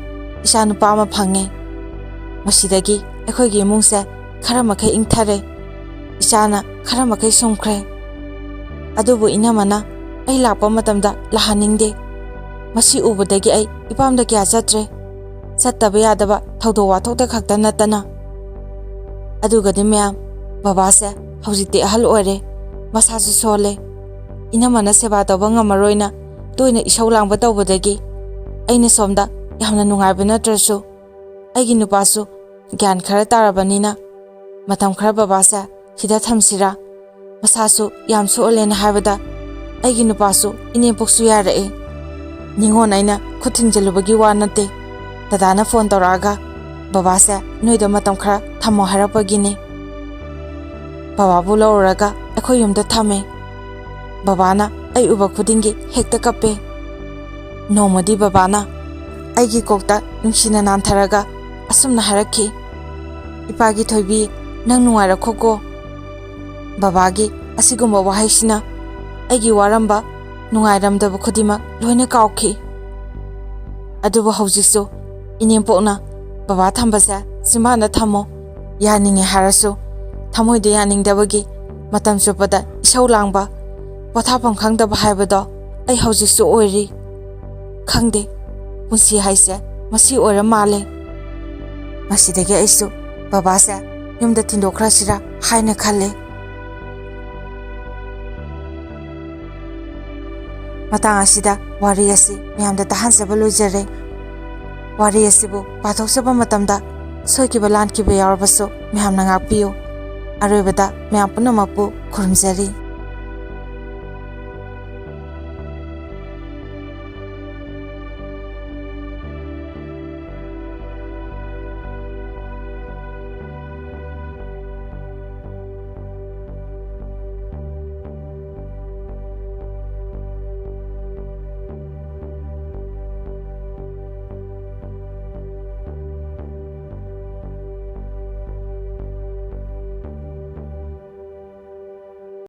ꯏꯆꯥ ꯅꯨꯄꯥ ꯑꯃ ꯐꯪꯉꯦ꯫ ꯃꯁꯤꯗꯒꯤ ꯑꯩꯈꯣꯏꯒꯤ ꯏꯃꯨꯡꯁꯦ ꯈꯔ ꯃꯈꯩ ꯏꯪꯊꯔꯦ꯫ ꯏꯆꯥꯅ ꯈꯔ ꯃꯈꯩ ꯁꯨꯝꯈ꯭ꯔꯦ꯫ ꯑꯗꯨꯕꯨ ꯏꯅꯝꯃꯅ ꯑꯩ ꯂꯥꯛꯄ ꯃꯇꯝꯗ ꯂꯥꯛꯍꯟꯅꯤꯡꯗꯦ꯫ ꯃꯁꯤ ꯎꯕꯗꯒꯤ ꯑꯩ ꯏꯄꯥꯝꯗ ꯀꯌꯥ ꯆꯠꯇ꯭ꯔꯦ꯫ ꯆꯠꯇꯕ ꯌꯥꯗꯕ ꯊꯧꯗꯣꯛ ꯋꯥꯊꯣꯛꯇ ꯈꯛꯇ ꯅꯠꯇꯅ꯫ ꯑꯗꯨꯒꯗꯤ ꯃꯌꯥꯝ, ꯕꯕꯥꯁꯦ ꯍꯧꯖꯤꯛꯇꯤ ꯑꯍꯜ ꯑꯣꯏꯔꯦ, ꯃꯁꯥꯁꯨ ꯁꯣꯜꯂꯦ꯫ ꯏꯅꯝꯃꯅ ꯁꯦꯕꯥ ꯇꯧꯕ ꯉꯝꯃꯔꯣꯏꯅ ꯇꯣꯏꯅ ꯏꯁꯧ ꯂꯥꯡꯕ ꯇꯧꯕꯗꯒꯤ ꯑꯩꯅ ꯁꯣꯝꯗ ꯌꯥꯝꯅ ꯅꯨꯡꯉꯥꯏꯕ ꯅꯠꯇ꯭ꯔꯁꯨ, ꯑꯩꯒꯤ ꯅꯨꯄꯥꯁꯨ ꯒ꯭ꯌꯥꯟ ꯈꯔ ꯇꯥꯔꯕꯅꯤꯅ ꯃꯇꯝ ꯈꯔ ꯕꯕꯥꯁꯦ ꯁꯤꯗ ꯊꯝꯁꯤꯔꯥ? ꯃꯁꯥꯁꯨ ꯌꯥꯝ ꯁꯣꯛꯍꯜꯂꯦꯅ ꯍꯥꯏꯕꯗ ꯑꯩꯒꯤ ꯅꯨꯄꯥꯁꯨ ꯏꯅꯦꯝꯄꯣꯛꯁꯨ ꯌꯥꯔꯛꯑꯦ꯫ ꯅꯤꯉꯣꯟ ꯑꯩꯅ ꯈꯨꯠ ꯊꯤꯡꯖꯤꯜꯂꯨꯕꯒꯤ ꯋꯥ ꯅꯠꯇꯦ꯫ ꯗꯗꯥꯅ ꯐꯣꯟ ꯇꯧꯔꯛꯑꯒ ꯕꯕꯥꯁꯦ ꯅꯣꯏꯗ ꯃꯇꯝ ꯈꯔ ꯊꯝꯃꯣ ꯍꯥꯏꯔꯛꯄꯒꯤꯅꯦ꯫ ꯕꯕꯥꯕꯨ ꯂꯧꯔꯨꯔꯒ ꯑꯩꯈꯣꯏ ꯌꯨꯝꯗ ꯊꯝꯃꯦ꯫ ꯕꯕꯥꯅ ꯑꯩ ꯎꯕ ꯈꯨꯗꯤꯡꯒꯤ ꯍꯦꯛꯇ ꯀꯞꯄꯦ꯫ ꯅꯣꯡꯃꯗꯤ ꯕꯕꯥꯅ ꯑꯩꯒꯤ ꯀꯣꯛꯇ ꯅꯨꯡꯁꯤꯅ ꯅꯥꯟꯊꯔꯒ ꯑꯁꯨꯝꯅ ꯍꯥꯏꯔꯛꯈꯤ, "ꯏꯄꯥꯒꯤ ꯊꯣꯏꯕꯤ, ꯅꯪ ꯅꯨꯡꯉꯥꯏꯔꯛꯈꯣꯀꯣ"꯫ ꯕꯕꯥꯒꯤ ꯑꯁꯤꯒꯨꯝꯕ ꯋꯥꯍꯩꯁꯤꯅ ꯑꯩꯒꯤ ꯋꯥꯔꯝꯕ, ꯅꯨꯡꯉꯥꯏꯔꯝꯗꯕ ꯈꯨꯗꯤꯡꯃꯛ ꯂꯣꯏꯅ ꯀꯥꯎꯈꯤ꯫ ꯑꯗꯨꯕꯨ ꯍꯧꯖꯤꯛꯁꯨ ꯏꯅꯦꯝꯄꯣꯛꯅ ꯕꯕꯥ ꯊꯝꯕꯁꯦ ꯆꯤꯝꯕꯥꯟꯗ ꯊꯝꯃꯣ, ꯌꯥꯅꯤꯡꯉꯦ ꯍꯥꯏꯔꯁꯨ ꯊꯃꯣꯏꯗ ꯌꯥꯅꯤꯡꯗꯕꯒꯤ ꯃꯇꯝ ꯆꯨꯞꯄꯗ ꯏꯁꯧ ꯂꯥꯡꯕ, ꯄꯣꯊꯥꯐꯝ ꯈꯪꯗꯕ ꯍꯥꯏꯕꯗꯣ ꯑꯩ ꯍꯧꯖꯤꯛꯁꯨ ꯑꯣꯏꯔꯤ꯫ ꯈꯪꯗꯦ, ꯄꯨꯟꯁꯤ ꯍꯥꯏꯁꯦ ꯃꯁꯤ ꯑꯣꯏꯔ ꯃꯥꯜꯂꯦ꯫ ꯃꯁꯤꯗꯒꯤ ꯑꯩꯁꯨ ꯕꯕꯥꯁꯦ ꯌꯨꯝꯗ ꯊꯤꯟꯗꯣꯛꯈ꯭ꯔꯁꯤꯔꯥ ꯍꯥꯏꯅ ꯈꯜꯂꯦ꯫ ꯃꯇꯥꯡ ꯑꯁꯤꯗ ꯋꯥꯔꯤ ꯑꯁꯤ ꯃꯌꯥꯝꯗ ꯇꯥꯍꯟꯖꯕ ꯂꯣꯏꯖꯔꯦ꯫ ꯋꯥꯔꯤ ꯑꯁꯤꯕꯨ ꯄꯥꯊꯣꯛꯆꯕ ꯃꯇꯝꯗ ꯁꯣꯏꯈꯤꯕ ꯂꯥꯟꯈꯤꯕ ꯌꯥꯎꯔꯕꯁꯨ ꯃꯌꯥꯝꯅ ꯉꯥꯛꯄꯤꯌꯨ꯫ ꯑꯔꯣꯏꯕꯗ ꯃꯌꯥꯝ ꯄꯨꯝꯅꯃꯛꯄꯨ ꯈꯨꯔꯨꯝꯖꯔꯤ꯫